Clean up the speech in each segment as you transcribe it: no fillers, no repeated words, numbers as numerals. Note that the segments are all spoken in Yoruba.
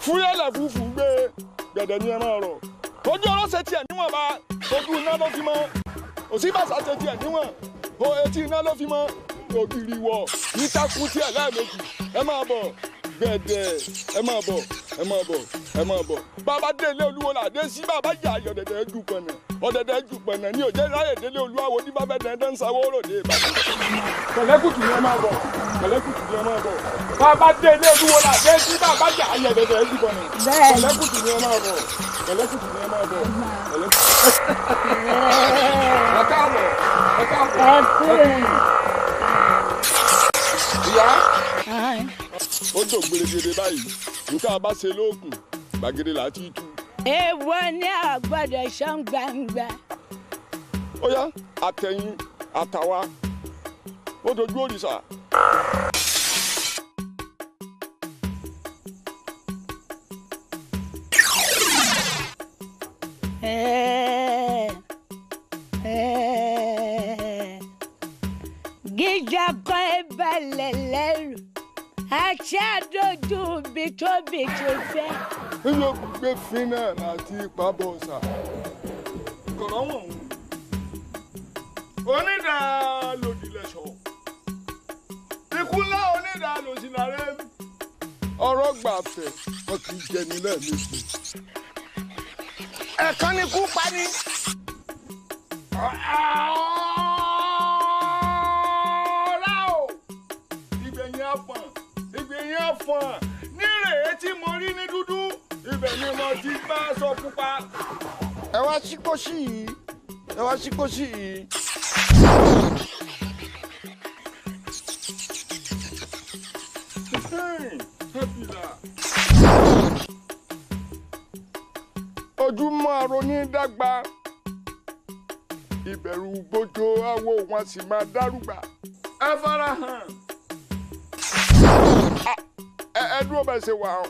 Fúyẹ́lẹ̀ fúfú gbé gbẹ̀dẹ̀ ni ẹ máa rọ̀. Ojú ọ̀rọ̀ ṣe tiẹ̀ níwọ̀nba, ojú iná ló fi mọ́. Òsínbàṣà ṣe tiẹ̀ níwọ̀n, o etí iná ló fi mọ́. Ògiri wọ̀ ìtakùn tiẹ̀ lẹ́ẹ̀mejì. Ẹ máa bọ̀ gbẹ̀dẹ̀, ẹ máa bọ̀, ẹ máa bọ̀, ẹ máa bọ̀. Bàbá dé ilé olúwo là dé sí, bàbá yà ayọ̀ dẹ̀dẹ̀ jù pọ̀nà. Ọ̀dẹ̀dẹ̀ jù pọ̀nà ní òjẹ́ ráyè délé olúwawo ní bàbá dẹ̀dẹ̀ ń sanwó ròde Ìbàdàn. Pẹ̀lẹ́kùtù ni ẹ máa bọ̀, pẹ̀lẹ́kùtù ni ẹ máa bọ̀. Bàbá dé ilé olúwo là dé sí, bàbá yà ayọ̀ dẹ̀dẹ̀ jù pọ̀nà. Pẹ̀lẹ́kùtù ni ẹ máa bọ̀, pẹ̀lẹ́kùtù ni ẹ máa bọ̀. Ẹ káàbọ̀, ẹ káàbọ̀. Ìyá, ó dò gbèrègèrè báyìí, nǹkan bá ṣe lóògùn gbàgede là á ti tú. Èèwọ̀ ni a gbọ́dọ̀ ṣán gbangba. Ó yá, àtẹ̀yìn àtàwa ó dojú òrìṣà. Gíga kọ́ ẹ balẹ̀ lẹ́rù àti àdójú ibi tóbi ti fẹ́. Yóò gbé fínà láti pàbọ̀sà. Kọ̀rọ̀ wọ̀n onídàá lòdì lẹ̀ṣọ̀. Ikú ńlá onídàá lòsì làrẹ́. Ọ̀rọ̀ gbàfẹ́ wọn kì í jẹni lẹ́ẹ̀mejì. Ẹ̀kan ni kú pa ni. Ọ̀rá o! Ìgbẹ̀yìn afọ̀n, ìgbẹ̀yìn afọ̀n. Nírèé tí mo rí ní dúdú, ibẹ̀ ni mo ti bá aṣọ pupa. Ẹ wá sí kóṣì yìí, ẹ wá sí kóṣì yìí. Ojúmọ́ aroní dàgbà, ìbẹ̀rù gbójó awo wọn sì máa dárúgbà. Ẹ fara hàn. Ẹ dúró bẹ́ẹ̀ ṣe wà ó.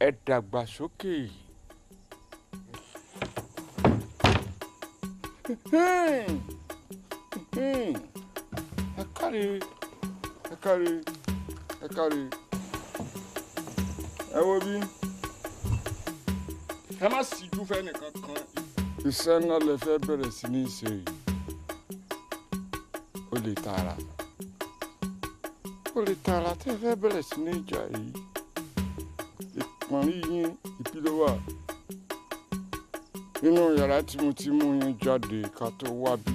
Ẹ dàgbàsókè. Ẹ káre, ẹ káre, ẹ káre. Ẹ wo bí? Ẹ má síjú fẹ́nìkan kan. Iṣẹ́ ńlá lẹ fẹ́ bẹ̀rẹ̀ sí ní ṣe yìí. Ó lè tààrà. Ó lè tààrà tẹ́ fẹ́ bẹ̀rẹ̀ sí ní ìjà yìí. Ìpọ́nrí yín ìbí ló wà. Nínú yàrá tí mo ti mú yín jáde ká tó wá bí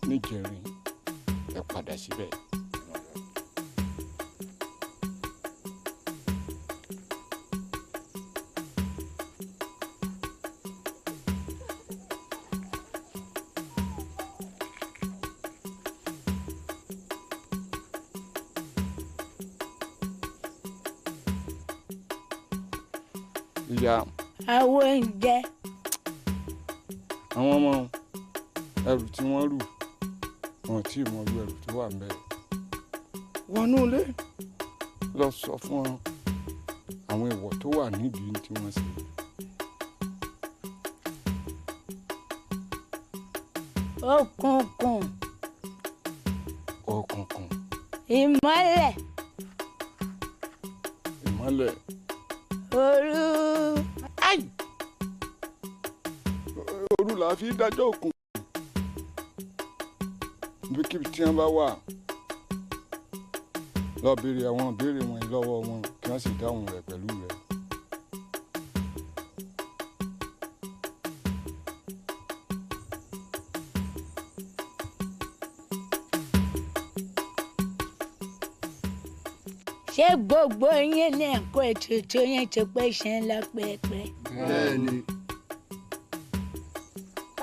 níjẹrin, ẹ padà síbẹ̀. Ìyá. Àwọn oúnjẹ. Àwọn ọmọ ẹrù tí wọ́n rù wọn tí mọ irú ẹrù tó wà ńbẹ̀. Wọnú ilé lọ sọ fún wọn àwọn ìwọ̀ tó wà nídìí tí wọ́n ṣe. Òkùnkùn. Òkùnkùn. Ìmọ́lẹ̀. Ìmọ́lẹ̀. Òru. Ai! Òru là á fi dájọ́ òkun. Ibikíbi tí wọ́n bá wà, lọ béèrè àwọn ìbéèrè wọ̀nyí lọ́wọ́ wọn kí wọ́n sì dáhùn rẹ̀ pẹ̀lú rẹ̀. Ṣé gbogbo yín ní ẹ̀kọ́ ètùtù yín ti pé ṣe ń lọ pẹ́ẹ́pẹ́? Bẹ́ẹ̀ni.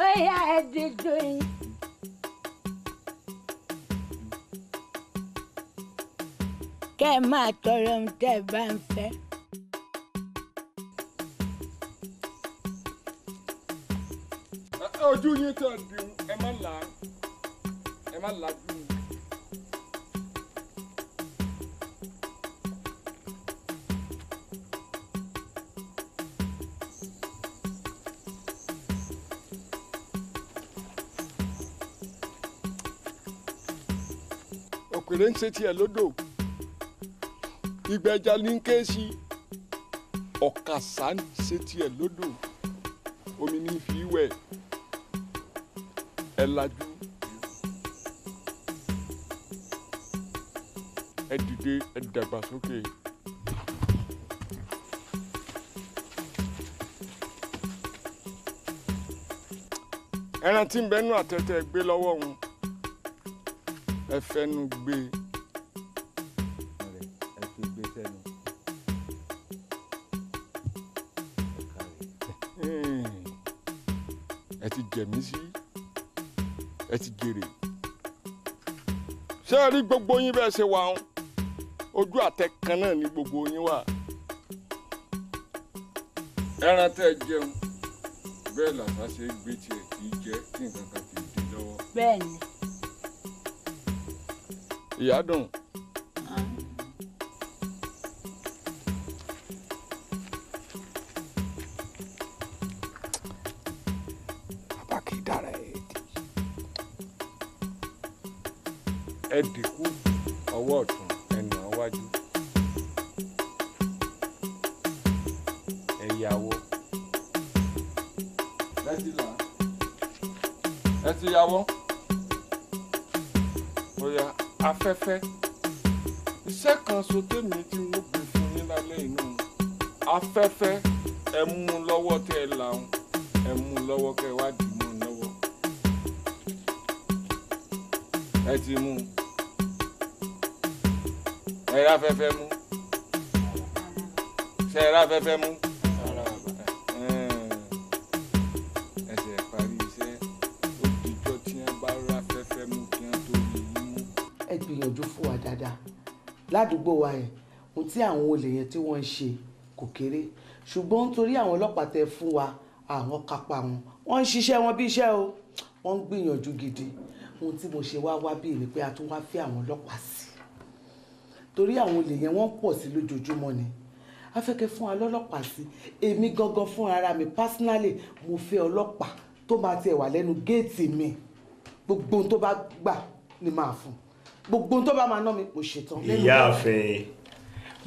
Ó yá ẹ dídú yín. Kẹ́ ẹ máa tọrọ ohun tẹ́ ẹ bá ń fẹ́. Ojú yín tẹ̀ dùn, ẹ má là á, ẹ má làjú. Òkèrè ń ṣe tiẹ̀ lódò, ìgbẹ́ja ní ń ké sí. Ọ̀kàsà ń ṣe tiẹ̀ lódò, omi ní fi wẹ̀. Ẹ lajú, ẹ dìde, ẹ dàgbàsókè. Ẹran tí ń bẹnu àtẹ̀tẹ̀ gbé lọ́wọ́ wọn, ẹ fẹnu gbé. Ẹ fi gbé sẹ́nu. Ẹ ti jẹ̀mí sí, ẹ ti jèrè. Ṣé ẹ rí gbogbo yín bẹ́ẹ̀ ṣe wà ń? Ojú àtẹ kan náà ni gbogbo yín wà. Ẹran tẹ́ jẹun bẹ́ẹ̀ làṣà ṣe gbé tiẹ̀ kì í jẹ́ kí nǹkan kan kì í di lọ́wọ́. Bẹ́ẹ̀ni. Ìyádùn. Bàbá kì í dára ẹ̀ dì. Ẹ dìkú ọwọ́ ọ̀tún ẹnà wájú. Ẹ yàwó. Ẹ ti yàwó. Bóyá afẹ́fẹ́. Iṣẹ́ kan so tèmi tí wọ́n gbé fún yín lálẹ́ inú. Afẹ́fẹ́ ẹ mú un lọ́wọ́ tẹ́ ẹ làwọn. Ẹ mú un lọ́wọ́ kẹ́ ẹ wá dì mú un lọ́wọ́. Ẹ ti mú un. Ẹ rá afẹ́fẹ́ mú. Ṣé ẹ rá afẹ́fẹ́ mú? Ẹsẹ̀ parí iṣẹ́. Ó dijọ́ tí wọ́n bá rá afẹ́fẹ́ mú kí wọ́n tó rí yín mú. Ẹ gbìyànjú fún wa dáadáa ládùúgbò wa yẹn. Ohun tí àwọn olè yẹn tí wọ́n ń ṣe kò kéré, ṣùgbọ́n nítorí àwọn ọlọ́pàá tẹ fún wa, àwọn kápá wọn, wọ́n ń ṣiṣẹ́ wọn bí iṣẹ́ o, wọ́n ń gbìyànjú gidi. Ohun tí mo ṣe wá wá bí ni pé a tún wá fẹ́ àwọn ọlọ́pàá sí, torí àwọn olè yẹn wọ́n pọ̀ sí lójoojúmọ́ ni. A fẹ́ kẹ́ fún wa lọ́lọ́pàá sí. Èmi gangan fún ara mi personally, mo fẹ́ ọlọ́pàá tó máa tiẹ̀ wà lẹ́nu géètì mi. Gbogbo ohun tó bá gbà ni màá fún, gbogbo ohun tó bá máa ná mi, mo ṣetán. Ìyáàfin,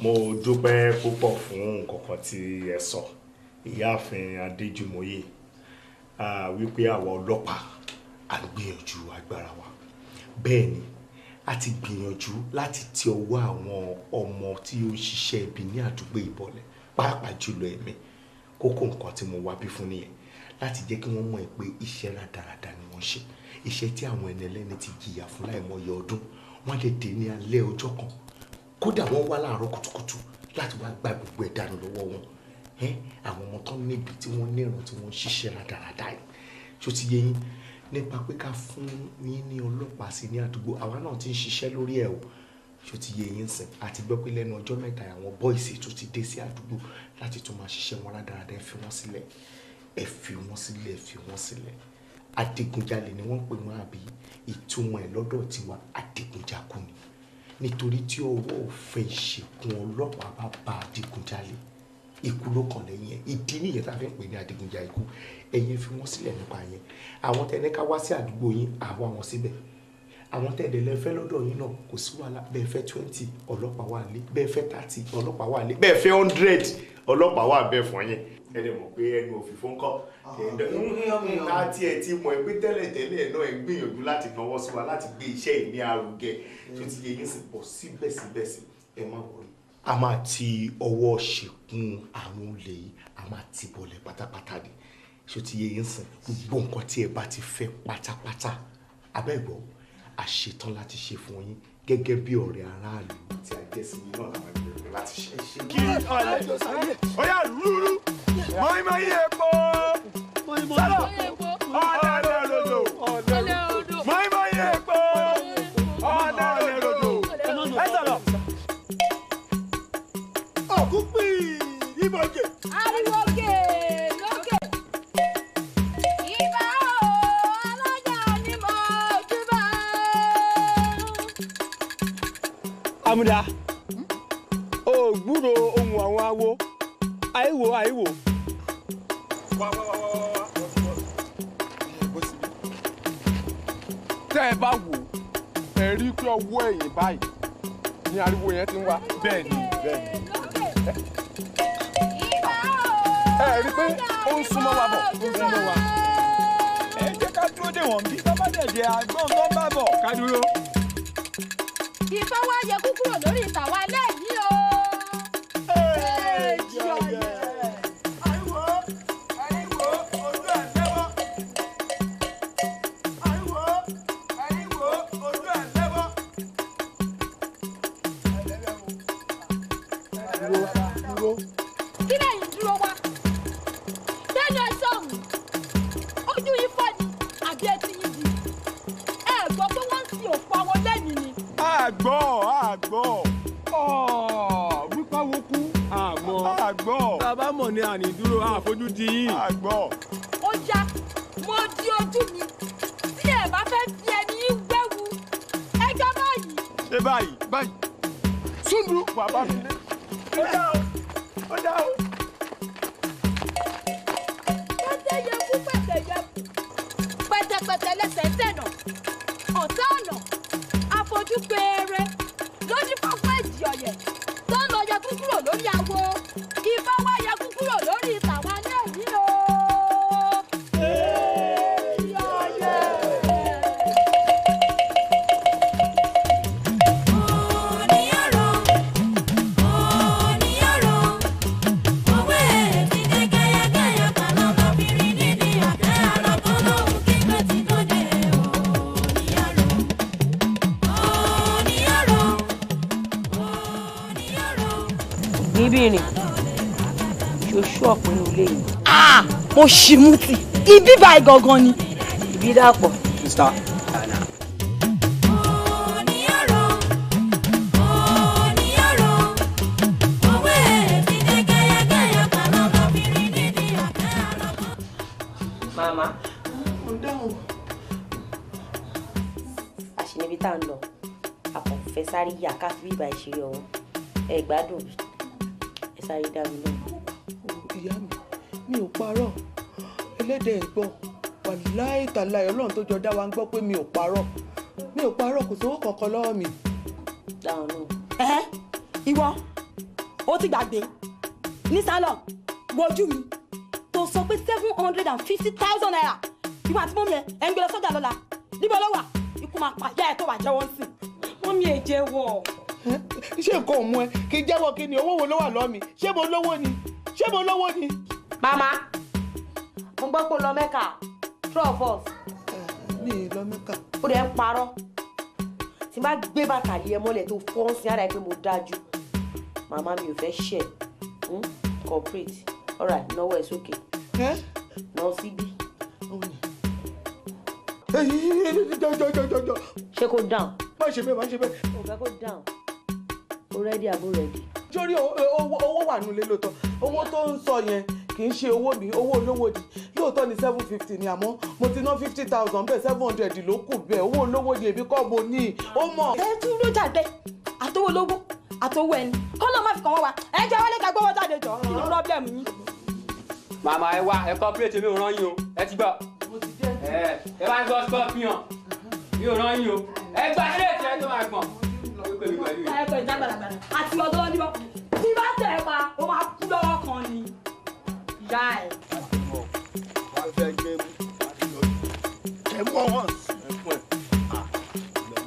mo dúpẹ́ púpọ̀ fún nǹkan tí ẹ sọ. Ìyáàfin Adéjùmọ̀yé, wípé àwa ọlọ́pàá à ń gbìyànjú agbára wa. Bẹ́ẹ̀ ni a ti gbìyànjú láti ti ọwọ́ àwọn ọmọ tí ó ń ṣiṣẹ́ ibi ní àdúgbò Ìbọ̀lẹ̀, pàápàá jùlọ èmi. Kókó nǹkan tí mo wá bí fún nìyẹn, láti jẹ́ kí wọ́n mọ̀ pé iṣẹ́ rádaràda ni wọ́n ṣe, iṣẹ́ tí àwọn ẹni ẹlẹ́ni ti jìyà fún láìmọye ọdún. Wọ́n lè dé ní alẹ́ ọjọ́ kan, kódà wọ́n wá láàárọ̀ kùtùkùtù láti wá gba gbogbo ẹ̀ dànù lọ́wọ́ wọn. Àwọn ọmọ tán níbi tí wọ́n níran tí wọ́n ń ṣiṣẹ́ rádaràda yìí. Ṣó ti yé yín? Nípa pé ká fún yín ní ọlọ́pàá sí ní àdúgbò, àwa náà ti ń ṣiṣẹ́ lórí ẹ̀ o. Ṣó ti yé yín sìn? Àti gbọ́ pé lẹ́nu ọjọ́ mẹ́ta àwọn bọ́ìsì tó ti dé sí àdúgbò láti tún máa ṣiṣẹ́ wọn rádaràda. Ẹ fi wọ́n sílẹ̀, ẹ fi wọ́n sílẹ̀, ẹ fi wọ́n sílẹ̀. Adigunjalè ni wọ́n pè wọ́n, àbí ìtumọ̀ ẹ̀ lọ́dọ̀ tiwa adigunjakú ni. Nítorí tí ọwọ́ òfin ìṣègùn ọlọ́pàá bá ba adigunjalè, ikú ló kàn lẹ́yìn ẹ̀. Ìdí nìyẹn tá a fi ń pè ní adigunja ikú. Ẹ̀yin fi wọ́n sílẹ̀ nípa yẹn. Àwọn tẹ̀ ní ká wá sí àdúgbò yín, àwa wọn síbẹ̀. Àwọn tẹ̀ dẹ̀ lẹ fẹ́ lọ́dọ̀ yín náà, kò sí wàhálà. Bẹ́ẹ̀ fẹ́ 20 ọlọ́pàá wà lé, bẹ́ẹ̀ fẹ́ 30 ọlọ́pàá wà lé, bẹ́ẹ̀ fẹ́ 100 ọlọ́pàá wà bẹ́ẹ̀ fún yín. Ẹ dẹ̀ mọ̀ pé ẹnu òfìfo ń kọ́. Láti ẹ̀ ti mọ̀ pé tẹ́lẹ̀tẹ́lẹ̀ náà ẹ gbìyànjú láti náwó sí wa láti gbé iṣẹ́ ìní arugẹ. Tó ti yẹ yín sì pọ̀ síbẹ̀síbẹ̀ sí, ẹ má wọrí. A máa ti ọwọ́ ṣìkún àwọn olè yìí, a máa ti bọ̀lẹ̀ pátápátá ni. Ṣó ti yẹ yín sìn? Gbogbo nǹkan tí ẹ bá ti fẹ́ pátápátá, abẹ́gbọ́, a ṣetán láti ṣe fún yín gẹ́gẹ́ bí ọ̀rẹ́ aráàlú tí a jẹ́ sí yín náà làwọn ìgbìyànjú láti ṣe. Kí ọ̀lẹ́ ọ̀yà rúrú mọ́ímọ́í epo sálọ̀ ọ̀dẹ̀ rodo mọ́ímọ́í epo ọ̀dẹ̀ rodo ẹ sọ̀rọ̀. Ògúnpì ìbòjì. Ariwo kè lókè. Ìbà o, alájà ni mo júbà. Àmùdá, o gbúrò ohùn àwọn awo, àìwò àìwò. Wá wá wá wá wá bó síbí. Tẹ́ ẹ bá wò Ẹ rí pé ọwọ́ ẹ̀yìn báyìí ni ariwo yẹn ti ń wá. Bẹ́ẹ̀ni bẹ́ẹ̀ni. Ẹ rí pé ó ń súnmọ́ wa bọ̀. Ó ń súnmọ́ wa. Ẹ jẹ́ ká dúró dè wọ́n bí bá bá dẹ̀ jẹ́ àgbọ̀n tó ń bá bọ̀. Ká dúró. Ifá wá yẹ kú kúrò lórí ìtàwá lẹ́yìn o. Kí lẹ́yìn dúró wá? Bẹ́ẹ̀ni ẹ sọ̀hún, ojú yín fọ́ ni àbí etí yín di? Ẹ gbọ́ pé wọ́n ń sin òkú àwọn lẹ́yìn ni. Àgbọ̀ àgbọ̀ wípé wo kú. Àmọ́ àgbọ̀. Tá a bá mọ̀ ní àní dúró àfojú di yín. Àgbọ̀. Ó yá, mo di ojú mi. Tí ẹ bá fẹ́ fi ẹni yín wéwu, ẹ gbá báyìí. Ṣé báyìí? Báyìí. Súndú wà bá mi lé. Ó dá o, ó dá o. Pẹ́tẹ́ yẹ kú pẹ̀tẹ́ yẹ kú. Pẹ̀tẹ̀pẹ̀tẹ̀ lẹsẹ̀ ń tẹ̀nà. Ọ̀tá ọ̀nà àfojú péré lójú pápá èjì ọ̀yẹ̀ tó ń lọ yẹkú kúrò lórí awo. Ifá wá yẹkú kúrò lórí ìtàwá náà yìí o. Níbìrìn ṣoṣù ọ̀pọ̀ inú ilé yìí. Mo ṣì mú tì ibi báyìí gangan ni. Ibi dàpọ̀. Mr. Màmá. Mo dáhùn. A ṣì níbi tá à ń lọ. A kò fẹ́ sáré yà ká fi bíbá ìṣeré ọ̀hún. Ẹ gbádùn mi. Ẹ sáré dá mi lóhùn. Ìyá mi, mi ò parọ́. Ẹlẹ́dẹ̀ ẹ̀ gbọ́. Wàláì tàláì Ọlọ́run tó jọ dá wa ń gbọ́ pé mi ò parọ́. Mi ò parọ́, kò sówó kankan lọ́wọ́ mi. Dáhùn náà. Ẹ ìwọ, ó ti gbàgbé. Ní sálọ̀, wojú mi tó sọ pé 750,000 naira. Ìwọ àti mọ́mí ẹ ń gbé lọ sọ́jà lọ́la. Níbo ló wà? Ikú máa pa ìyá ẹ̀ tó wà jẹ́wọ́ sí. Mọ́mí ẹ jẹ́wọ́. Ṣé nǹkan ò mú ẹ? Kí n jẹ́wọ́ kí ni? Owó wo ló wà lọ́ọ̀ mi? Ṣé mo lówó ni? Ṣé mo lówó ni? Màmá, mo gbọ́ pé o lọ Mẹ́kà, true or false? Mi ì lọ Mẹ́kà. Ó dẹ̀ ń parọ́. Tí n bá gbé bàtà lé ẹ mọ́lẹ̀ tó fọ́ ń sin ara ẹ pé mo dájú. Màmá mi ò fẹ́ ṣẹ̀. Corporate. All right, náwó ẹ sókè. Náà síbí. Jọjọjọjọjọ. Ṣé kó down? Má ṣe bẹ́ẹ̀, má ṣe bẹ́ẹ̀. O fẹ́ kó down. O ready àbó ready? Sórí owó wà nulẹ̀ lóòótọ́. Owó tó ń sọ yẹn kì í ṣe owó mi, owó olówó ni. Lóòótọ́ ni 750 ni àmọ́ mo ti ná 50,000 bẹ́ẹ̀ 700 ló kù bẹ́ẹ̀. Owó olówó ni èmi kọ́ mo ní. Ó mọ̀. Ẹ dúró jáde, àtowó olówó, àtowó ẹni. Kọ́lọ́ má fi kàn wọ́n wa. Ẹ jẹ́ wọlé ká gbówó jáde jọ. Kí ni problem yín? Màmá ẹ wá ẹ cooperate mi ò rán yín o. Ẹ ti gbọ́. Ẹ bá ń gbọ́ scorpion. Mi ò rán yín o. Ẹ gba ṣéètì ẹ tó máa gbọ̀n. Ẹ pẹ̀lú jágbàlagbà àti ọ̀dọ́ níbọ̀. Tí bá tẹ̀ ẹ pa, ó máa kú lọ́wọ́ kan ni. Ìyá ẹ̀.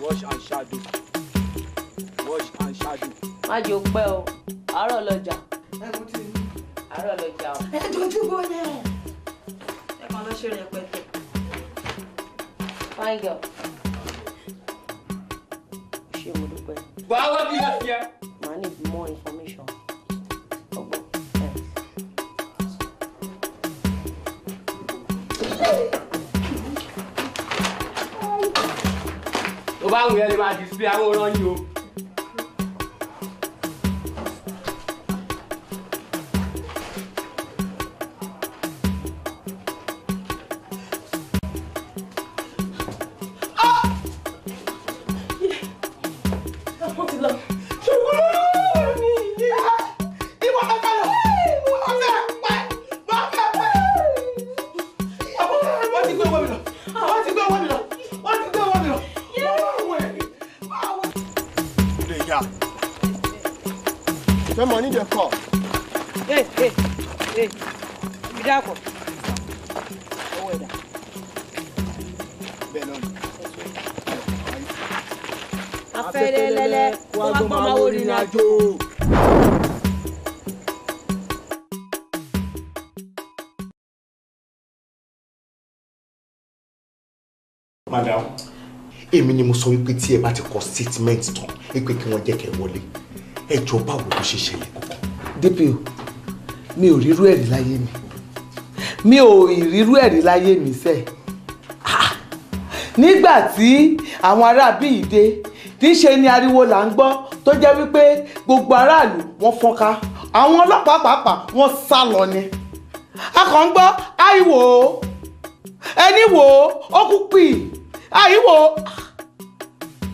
Wash and shadow. Wash and shadow. Má jẹ́ o pẹ́ o, àárọ̀ lọ́jà. Àárọ̀ lọ́jà o. Ẹ dojú bolẹ̀. Ẹ kàn lọ ṣe rẹpẹtẹ. Fine girl. Ṣé mo dúpẹ́? Wàá wá bí láti yẹ. Màá need more information. Ọgbọ́n. Thanks. Tó bá wù yẹn lè máa display àwọn òràn yín o. Wọ́n ti lọ. Wọ́n ti gbé owó mi lọ. Wọ́n ti gbé owó mi lọ. Wọ́n ti gbé owó mi lọ. Ṣé money dey come? Hey, hey, hey, Ìdàpọ̀. Owó ẹ̀dá. Bẹ́ẹ̀ náà ni. Afẹ́lẹ́lẹ́lẹ́, wọ́n á gbọ́n máa wò rìnrìn àjò. Madam, èmi ni mo sọ wípé tí ẹ bá ti kọ statement tán wípé kí wọ́n jẹ́ kẹ́ wọlé. Ẹ jọ, báwo ló ṣe ṣẹlẹ̀ kọ̀ọ̀kan? DPO, mi ò rírú ẹ̀rí láyé mi, mi ò rírú ẹ̀rí láyé mi sẹ́. Nígbà tí àwọn aráabí yìí dé, níṣe ni ariwo là ń gbọ́ tó jẹ́ wípé gbogbo aráàlú wọ́n fọ́nká, àwọn ọlọ́pàá pàápàá wọ́n sá lọ ni. A kàn ń gbọ́ àìwò ẹni wò ó kú pì àìwò.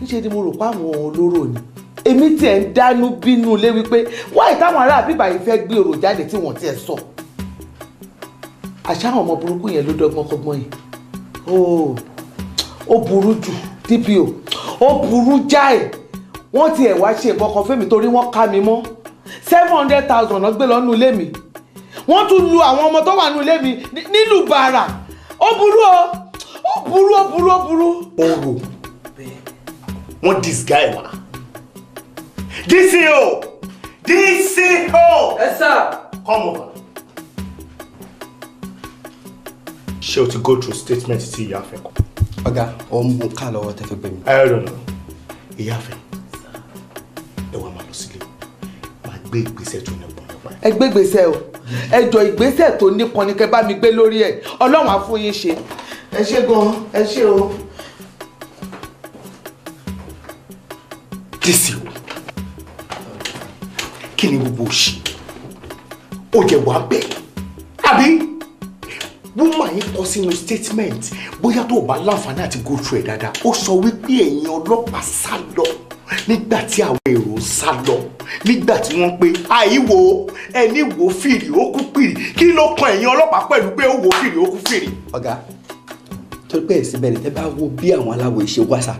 Níṣe ni mo rò pé àwọn olóró ni. Èmi tiẹ̀ ń dánú bínú lé wípé wáyé táwọn ará bíbá yìí fẹ́ gbé ọ̀rọ̀ jáde tí wọ́n tiẹ̀ sọ. Àṣà àwọn ọmọ burúkú yẹn ló dọ́gbọ́n kọ́gbọ́n yìí. Ó burú jù, DPO, ó burú jáì. Wọ́n tiẹ̀ wá ṣe nǹkan kan fẹ́mi torí wọ́n ká mi mọ́. 700,000 náà gbé lọ́nú ilé mi. Wọ́n tún lu àwọn ọmọ tó wà nínú ilé mi nílùú bàrà. Ó burú o, ó burú, ó burú, ó burú. Orò wọ́n disguise wa. DCO! DCO! Yes, sir. Come over. Ṣé o ti go through statement tí ìyá fẹ́ kọ? Ọ̀gá, ó ń mú ká lọ́wọ́ tẹ́ fi gbé mi. I don't know. Ìyá fẹ́, ẹ wá máa lọ sílé, máa gbé ìgbésẹ̀ tó nípọn nípa ẹ̀. Ẹ gbé ìgbésẹ̀ o, ẹ jọ, ìgbésẹ̀ tó nípọn ni kẹ́ bá mi gbé lórí ẹ̀. Ọlọ́run á fún yín ṣe. Ẹ ṣé gan, ẹ ṣé o. DCO, kí ni gbogbo òṣì? Ó jẹ wà bẹ́ẹ̀ àbí? Woman yìí kọ sínú statement, bóyá tó o bá láǹfààní àti go through ẹ̀ dáadáa, ó sọ wípé ẹ̀yin ọlọ́pàá sá lọ nígbà tí àwọn èrò sá lọ, nígbà tí wọ́n pé àìwò ẹni wò fìrì ó kú pìrì. Kí ló kan ẹ̀yin ọlọ́pàá pẹ̀lú pé ó wò fìrì ó kú fìrì? Ọ̀gá, torí pé ẹ̀sìn bẹ̀rẹ̀, tẹ́ bá wo bí àwọn aláwọ̀ ìṣe wá sá,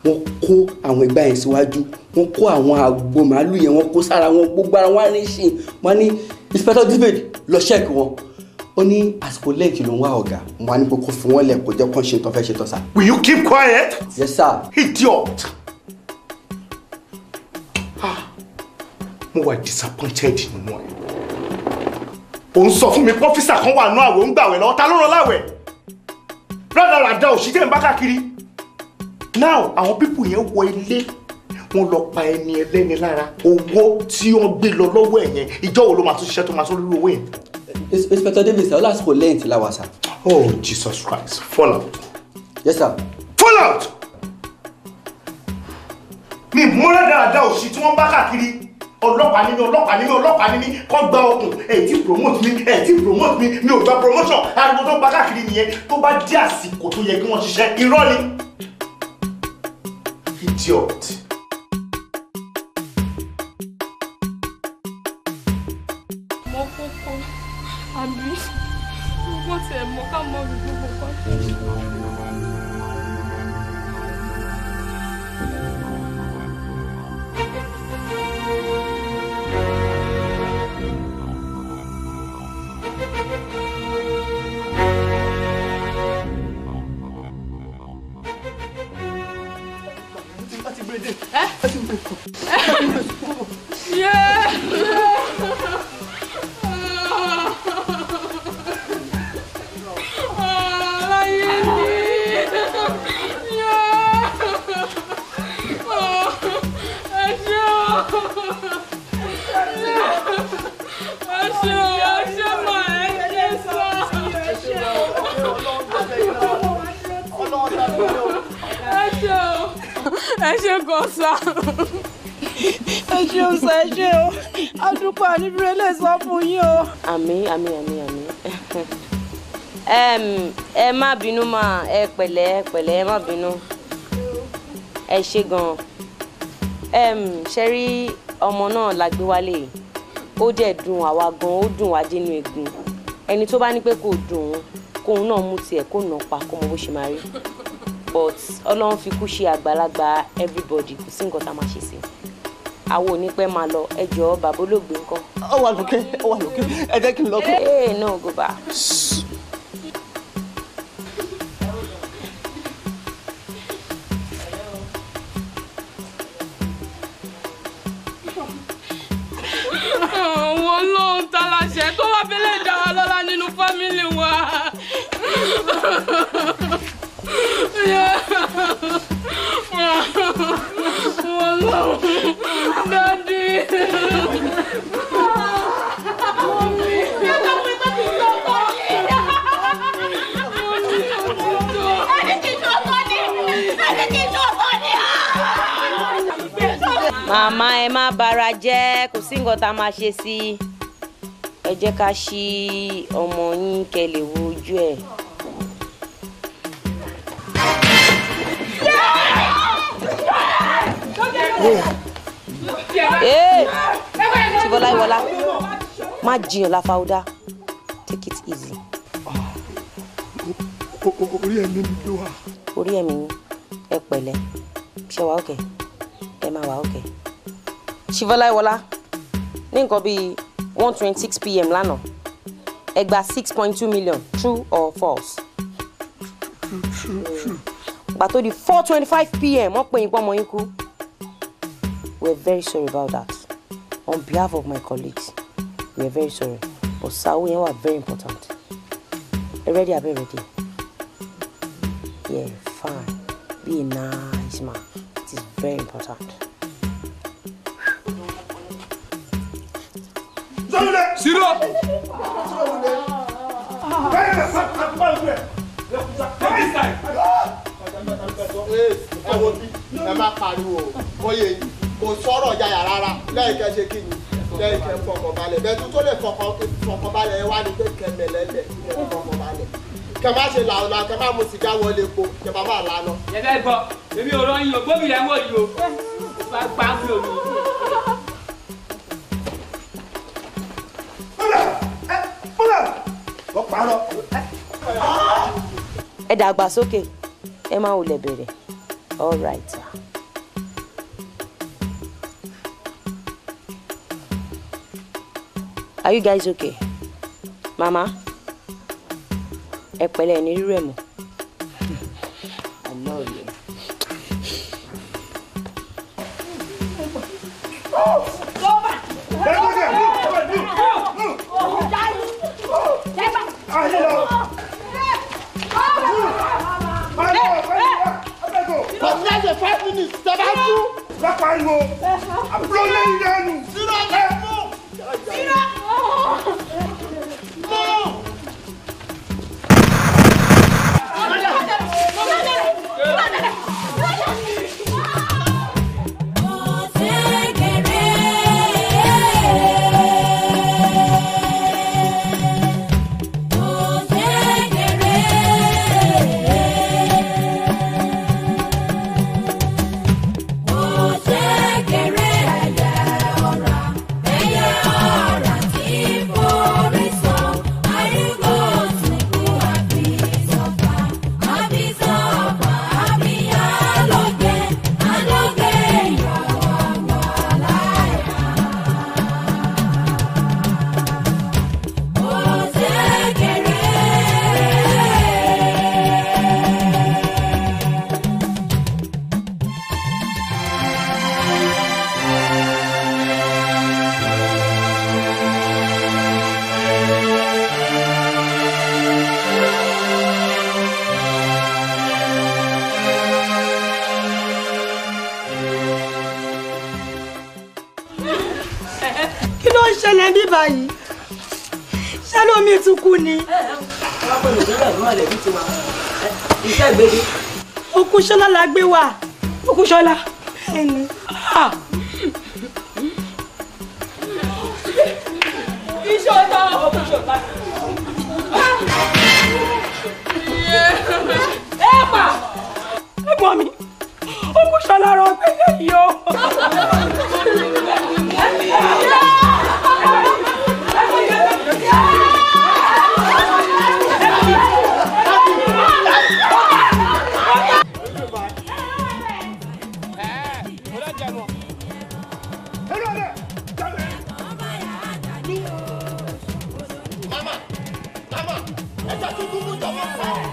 wọ́n kó àwọn ìgbà yẹn síwájú, wọ́n kó àwọn àgbo màálù yẹn, wọ́n kó sára wọn, gbogbo ara wọn ní ṣìn. Wọ́n ní Inspector David lọ ṣẹ́ẹ̀kì wọn. Ó ní àsìkò lẹ́ǹtì ló ń wá ọ̀gá wọn á ní kókó fún wọn lẹ̀ kó jẹ́ kó ṣe tán fẹ́ ṣe tán sá. Will you keep quiet? Yes, sir. Idiot. Ah, mo wà disappointed nínú ẹ. Ò ń sọ fún mi pé ọ́fíìsà kan wà nú àwẹ̀, ó ń gbàwẹ̀ lọ́wọ́. Ta ló rán láwẹ̀? Rádaràda òṣìṣẹ́ ń bá káàkiri. Now, àwọn people yẹn wọ ilé, wọ́n lọ pa ẹni ẹlẹ́ni lára. Owó tí wọ́n gbé lọ lọ́wọ́ ẹ̀ yẹn, ìjọ wo ló máa tún ṣiṣẹ́ tó máa tún lórí owó yẹn? Inspector David, sir, lásìkò lẹ́yìn tí la wà sá. Oh, Jesus Christ, fall out. Yes, sir. Fall out! Mi múra dáadáa òṣì tí wọ́n bá káàkiri. Ọlọ́pàá ní mi, ọlọ́pàá ní mi, ọlọ́pàá ní mi, kọ́ gba okùn, ẹ̀ tí promote mi, ẹ̀ tí promote mi, mi ò gba promotion, ariwo tó ń bá káàkiri nìyẹn, tó bá dé àsìkò tó yẹ kí wọ́n ṣiṣẹ́, irọ́ ni. Idiot. Mọ kókó àbí gbogbo tiẹ̀ mọ ká mọ gbogbo kan tó ṣe. Ẹ ṣe gan sa. Ẹ ṣe o sọ, ẹ ṣe o, adúpọ̀ àníbírẹ́ lè sọ fún yín o. Àmín, àmín, àmín, àmín. Ẹ má bínú mà, ẹ pẹ̀lẹ́, ẹ pẹ̀lẹ́, ẹ má bínú. Ẹ ṣe gan. Ṣe rí ọmọ náà la gbé wálé, ó dẹ̀ dùn àwa gan, ó dùn wá dénú egun. Ẹni tó bá ní pé kò dùn ún, kóun náà mú tiẹ̀ kó nà pa kó mọ bó ṣe máa rí. But Ọlọ́run fi kú ṣe àgbàlagbà everybody, kò sí nǹkan tá a máa ṣe sí. Àwọn onípẹ́ máa lọ. Ẹ jọ̀ọ́ bàbá olóògbé ńkọ́. Ó wà lókè, ó wà lókè. Ẹ jẹ́ kí n lọ kó. Ee, no, go back. Àwọn olóhùn taláṣẹ tó wá fẹ́lẹ́ dá wa lọ́lá nínú fámìlì wa. Ọlọ́run, dádì. Mọ́mí. Màmá ẹ má bara jẹ́, kò sí nǹkan tá a máa ṣe sí i. Ẹ jẹ́ ká ṣí ọmọ yín kẹ́ lè wo ojú ẹ̀. Ee, Ṣibọ́lá Ìwọlá, má jiyàn láfáúdá, take it easy. Orí ẹ̀mí mi ló wà. Orí ẹ̀mí yín, ẹ pẹ̀lẹ́, ṣé wà ókè? Ẹ máa wà ókè. Ṣibọ́lá Ìwọlá, ní nǹkan bíi 1:26 p.m. lánàá, ẹ gba 6.2 million, true or false? True. Gbà tó di 4:25 p.m. wọ́n pè yín pọ́nmọ yín kú. We are very sorry about that. On behalf of my colleagues, we are very sorry. But Sawo yẹn wà very important. Ẹ ready abẹ́ ready? Yeah, fine. Be a nice man. It is very important. Zero. Ẹ wo bí ẹ má pariwo bóyá èyí kò sọ̀rọ̀ yàyà rárá lẹ́yìn kẹ́ ṣe kí ni lẹ́yìn kẹ́ fọkàn balẹ̀ bẹ́ẹ̀ tó tó lè fọkàn balẹ̀ ẹ wá ní pé kẹ́ mẹ̀lẹ́lẹ̀ kẹ́ fọkàn balẹ̀ kẹ́ má ṣe làwọn kẹ́ má mu sìgá wọlé epo kẹ́ bá má lànà. Yẹ fẹ́ gbọ́, èmi ò rán yín o, gbóbi rẹ̀ ń wò yìí o, bá gbá mi ò ní. Ẹ dàgbà sókè, ẹ má wulẹ̀ bẹ̀rẹ̀. All right, sir. Are you guys okay? Mama? Ẹ pẹ̀lẹ́ ẹ ní rírú ẹ̀ mọ́. I love you. For less than 5 minutes, seven two. Lápariwo, àbúrò lẹ́yìn lẹ́nu. Zero lẹ́nu. Zero. Kí ló ń ṣẹlẹ̀ ní báyìí? Ṣé lómi tún kú ni? Òkúṣọlá la gbé wá. Òkúṣọlá. Bẹ́ẹ̀ni. Ìṣọ̀tà Òkúṣọlá. Ẹ pa! Ẹ̀gbọ́n mi, Òkúṣọlá rọ pẹ́lẹ́ yìí o. Mama, mama, ẹ jẹ́ kí dúdú jọ̀wọ́ pa ọ́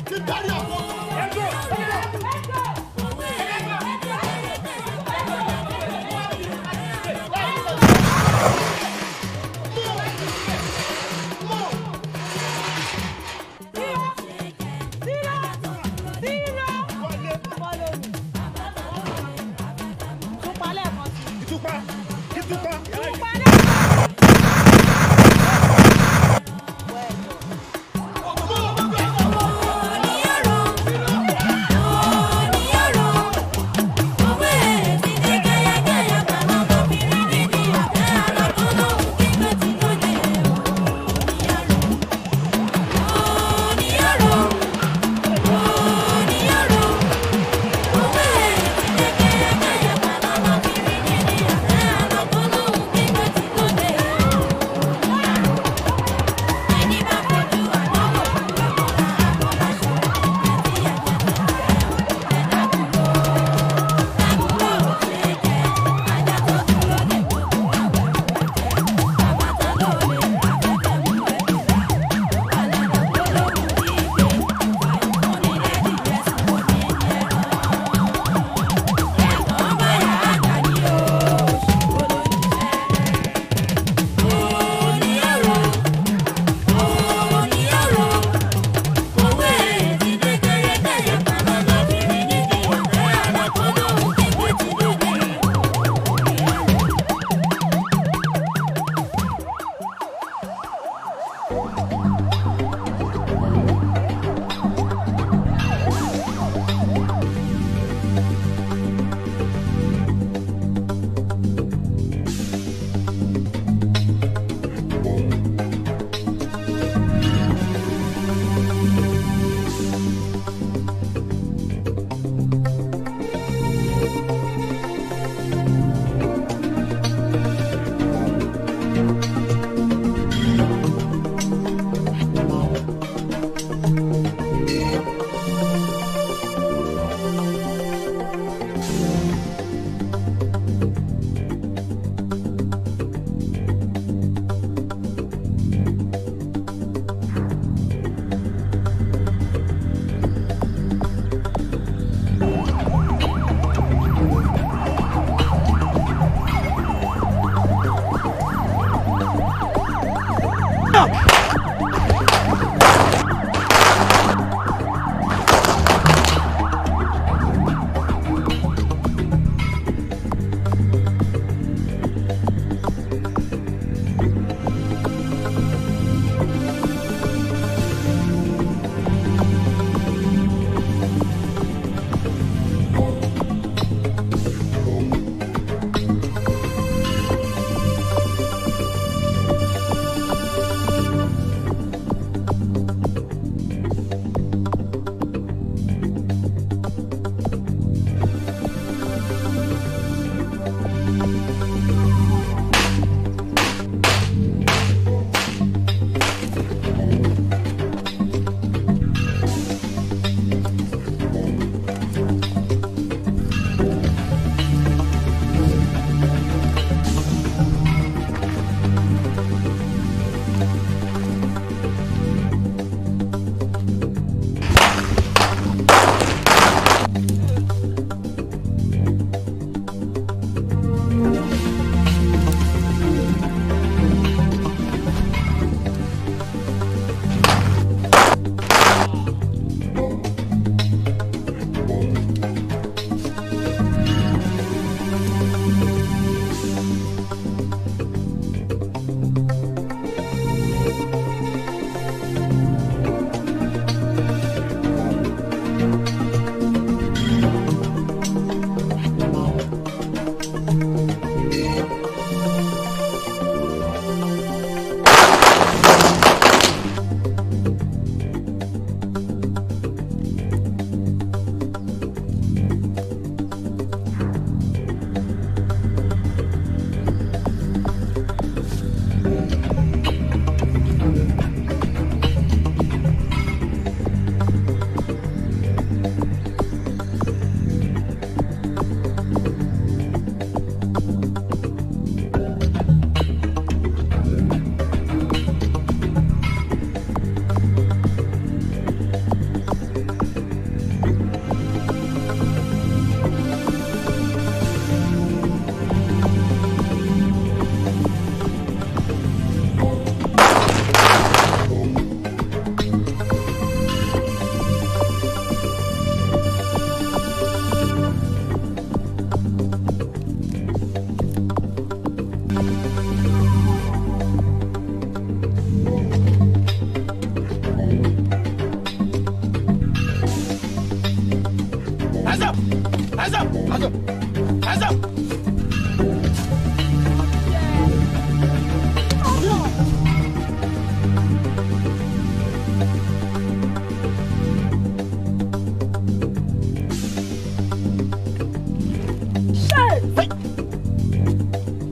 kí dárí àpò.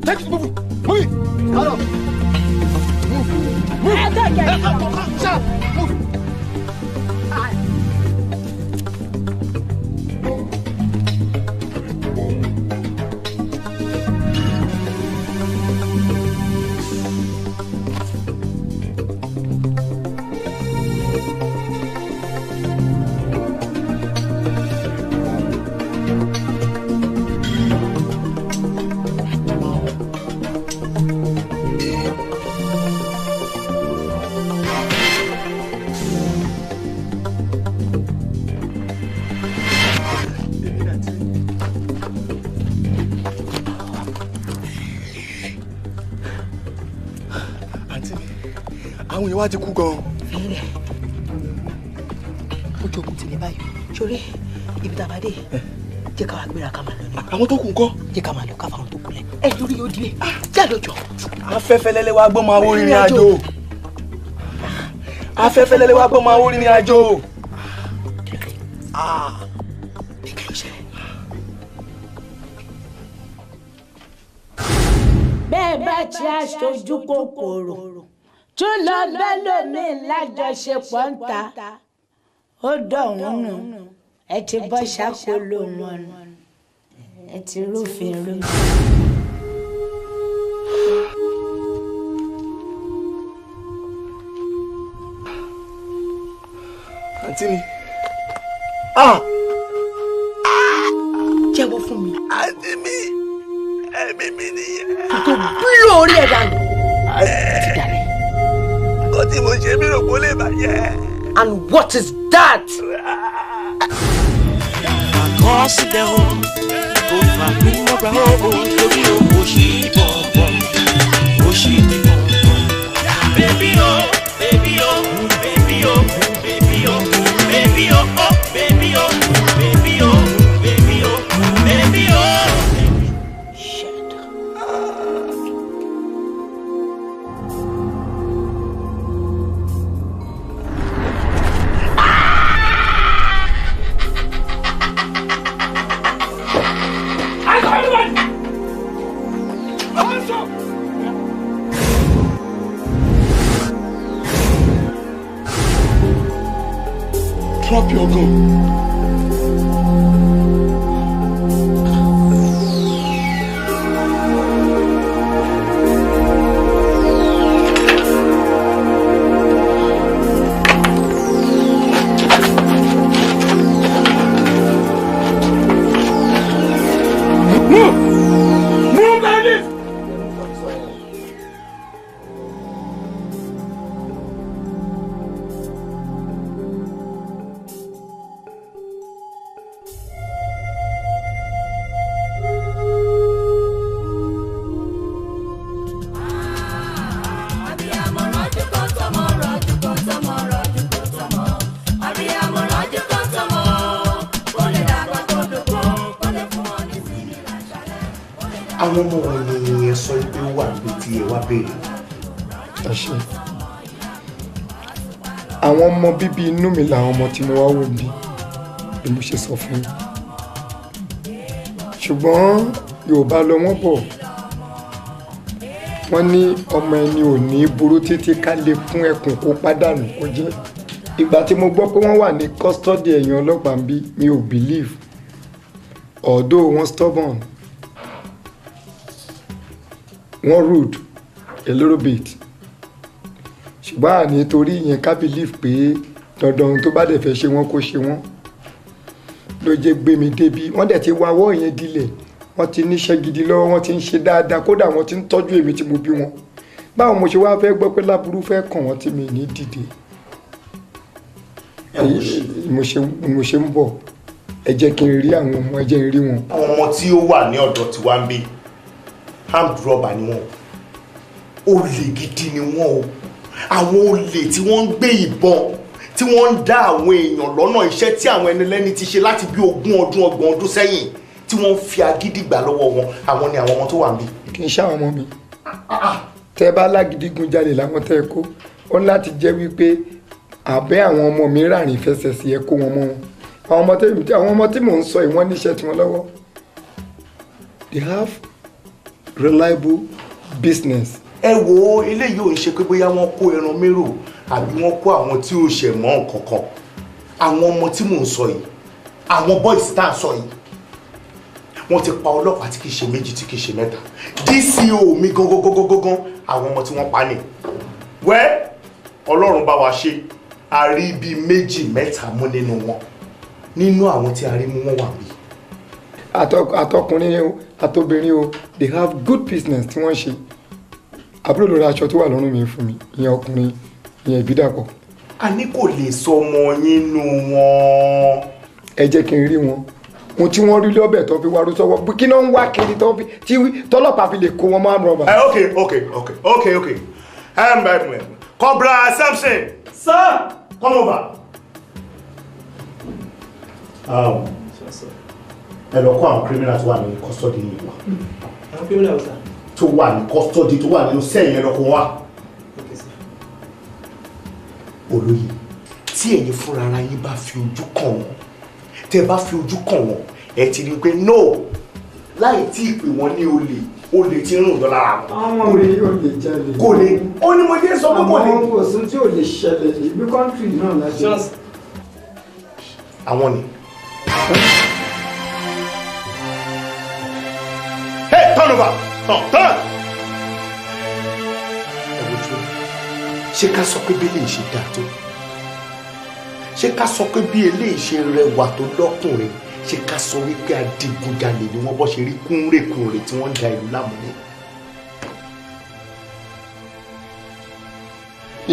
Take it, move it. Move it. Stand up. Move. Move. Sharp. Move. Àwọn èèyàn wá ti kú gan-an. Fílẹ̀ ojú ogun ti lè báyìí sórí ibi tá a bá dé jẹ́ ká wá gbéra ká máa lọ ní. Àwọn tó kù ńkọ́. Jẹ́ ká máa lọ ká fáwọn tó kù lẹ̀. Ẹ torí yóò dilé jáde ọjọ́. Afẹ́fẹ́ lẹ́lẹ́ wá gbọ́ máa wó rìnrìn àjò. Afẹ́fẹ́ lẹ́lẹ́ wá gbọ́ máa wó rìnrìn àjò. Bẹ́ẹ̀ bá ti aṣojú kòkòrò tún lọ bẹ́ẹ̀ lómi lájọṣepọ̀ ń ta ó dọ̀hún nù ẹ ti bọ́ ṣàkóló wọn nù ẹ ti rúfin rú. Àǹtí mi. Jẹ́wọ́ fún mi. Àǹtí mi, ẹ̀mí mi nìyẹn. Kò tó búlò orí ẹ̀ dànù. Ti dàrẹ́. Nǹkan tí mo ṣe mí rò kó lè bàjẹ́. And what is that? Àkọsílẹ̀ o, kò fà mí mọ́ra o, torí o kò ṣì bọ̀bọ̀, o ṣì ní bọ̀bọ̀. Bébí o, bébí o, bébí o, bébí o, bébí o, oh, bébí o, bébí o, bébí o, bébí o. Drop your gun. Move! Move like this! Àwọn ọmọ wọn ni ẹ sọ pé ó wà níbi tí ẹ wá béèrè. Ẹ ṣé. Àwọn ọmọ bíbí inú mi làwọn ọmọ tí mo wá wò bí bí mo ṣe sọ fún yín. Ṣùgbọ́n Yorùbá lọ wọ́n bọ̀. Wọ́n ní ọmọ ẹni ò ní burú títí ká lè fún ẹkùn kó pàdánù kó jẹ́. Ìgbà tí mo gbọ́ pé wọ́n wà ní kọ́sítọ́dì ẹ̀yìn ọlọ́pàá ń bí mi ò believe. Although wọ́n stubborn, wọ́n rude a little bit, ṣùgbọ́n àní torí ìyẹn ká believe pé dandan ohun tó bá dẹ̀ fẹ́ ṣe wọ́n kó ṣe wọ́n ló jẹ́ gbé mi débi. Wọ́n dẹ̀ ti wá ọwọ́ yẹn dilẹ̀, wọ́n ti níṣẹ́ gidi lọ́wọ́, wọ́n ti ń ṣe dáadáa, kódà wọ́n ti ń tọ́jú èmi tí mo bí wọn. Báwo mo ṣe wá fẹ́ gbọ́ pé láburú fẹ́ kàn wọ́n tí mi ní dìde? Mo ṣe ń bọ̀, ẹ jẹ́ kí n rí àwọn ọmọ, ẹ jẹ́ n rí wọn. Àwọn ọmọ tí ó wà ní ọ̀dọ̀ tiwa ń bí armed robber ni wọ́n, olè gidi ni wọ́n o. Àwọn olè tí wọ́n ń gbé ìbọn tí wọ́n ń dá àwọn èèyàn lọ́nà iṣẹ́ tí àwọn ẹni lẹ́ni ti ṣe láti bí 20 ọdún 30 ọdún sẹ́yìn tí wọ́n ń fi agídí gbà lọ́wọ́ wọn, àwọn ni àwọn ọmọ tó wà níbí. Kì í ṣàwọn ọmọ mi. Tẹ́ bá lágídígunjalè làwọn tẹ́ ẹ kó, ó ní láti jẹ́ wípé àbẹ́ àwọn ọmọ mi ràrìn fẹsẹ̀ sí ẹ kó wọn mọ́ wọn. Àwọn ọmọ tí mò ń sọ yìí wọ́n níṣẹ́ tiwọn lọ́wọ́. They have reliable business. Ẹ wo eléyìí ò ń ṣe pé bóyá wọ́n kó ẹran mérò àbí wọ́n kó àwọn tí ò ṣẹ̀ mọ́ nǹkankan. Àwọn ọmọ tí mò ń sọ yìí, àwọn boys tá à ń sọ yìí, wọ́n ti pa ọlọ́pàá tí kì í ṣe méjì tí kì í ṣe mẹ́ta. DCO mi gangan àwọn ọmọ tí wọ́n pa ni. Wẹ́ Ọlọ́run bá wa ṣe, a rí bíi méjì mẹ́ta mú nínú wọn. Nínú àwọn tí a rí mú wọn wà bí. Àtọkùnrin o àtobìnrin o, they have good business tí wọ́n ṣe. Àbúrò ló ra aṣọ tó wà lọ́rùn mi fún mi, ìyẹn ọkùnrin, ìyẹn Ìbídàpọ̀. A ní kò lè sọ ọmọ yín nù wọn. Ẹ jẹ́ kí n rí wọn. Ohun tí wọ́n rí lọ́bẹ̀ tó fi warú sọ́wọ́, kí náà ń wá kiri tó fi tí tọ́lọ́pàá fi lè kó wọn máa ń rọ̀bà. Ok. Cobra Samson. Sir. Come over. Ẹ lọ kó àwọn criminal tó wà ní custody yìí wá. Àwọn criminal sir. Tó wà ní custody tó wà nínú sẹ́yìn ẹ lọ kó wá. Olóyè, tí ẹ̀yin fúnra ara yín bá fi ojú kàn wọ́n, tẹ́ bá fi ojú kàn wọ́n, ẹ ti rí i pé no, láì tí ì pè wọ́n ní olè, olè ti ń rùn lọ lára wọn. Àwọn olè yóò lè jalè. Kò lè, ó ní mo jẹ́ sọ pé kò lè. Àwọn kò sún tí ò lè ṣẹlẹ̀ ìbí kọ́ńtì náà láti. Àwọn ni. Hey, turn over! Turn! Ẹ wojú ẹ, ṣé ká sọ pé bí eléyìí ṣe dáa tó? Ṣé ká sọ pé bí eléyìí ṣe rẹwà tó lọ́kùnrin? Ṣé ká sọ wípé adigunjalè ni wọ́n bọ́ ṣe rí kúnrèkúnrè tí wọ́n ń da ìlú láàmú ní?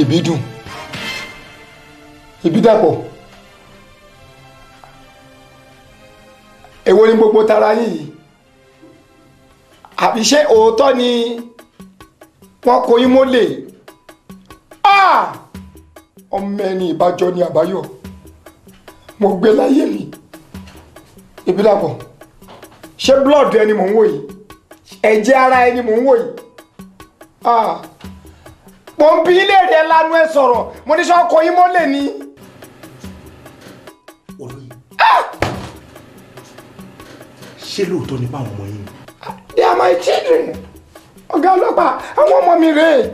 Ìbídùn, Ìbídàpọ̀, èwo ni gbogbo tara yín yìí? Àbí ṣé òótọ́ ni wọ́n kó yín mólè? Ọmọ ẹni ìbájọ́ ni àbáyọ, mo gbé láyé mi. Ìbídàpọ̀, ṣé blood ẹni mò ń wò yìí? Ẹ̀jẹ̀ ara ẹni mò ń wò yìí? Mo ń bi ilé rẹ̀ lanu ẹ sọ̀rọ̀, mo ní sọ kó yín mólè ni. Olóyè, ṣé lóòótọ́ ni báwọn ọmọ yín ni? They are my children. Ọ̀gá ọlọ́pàá, àwọn ọmọ mi rèé.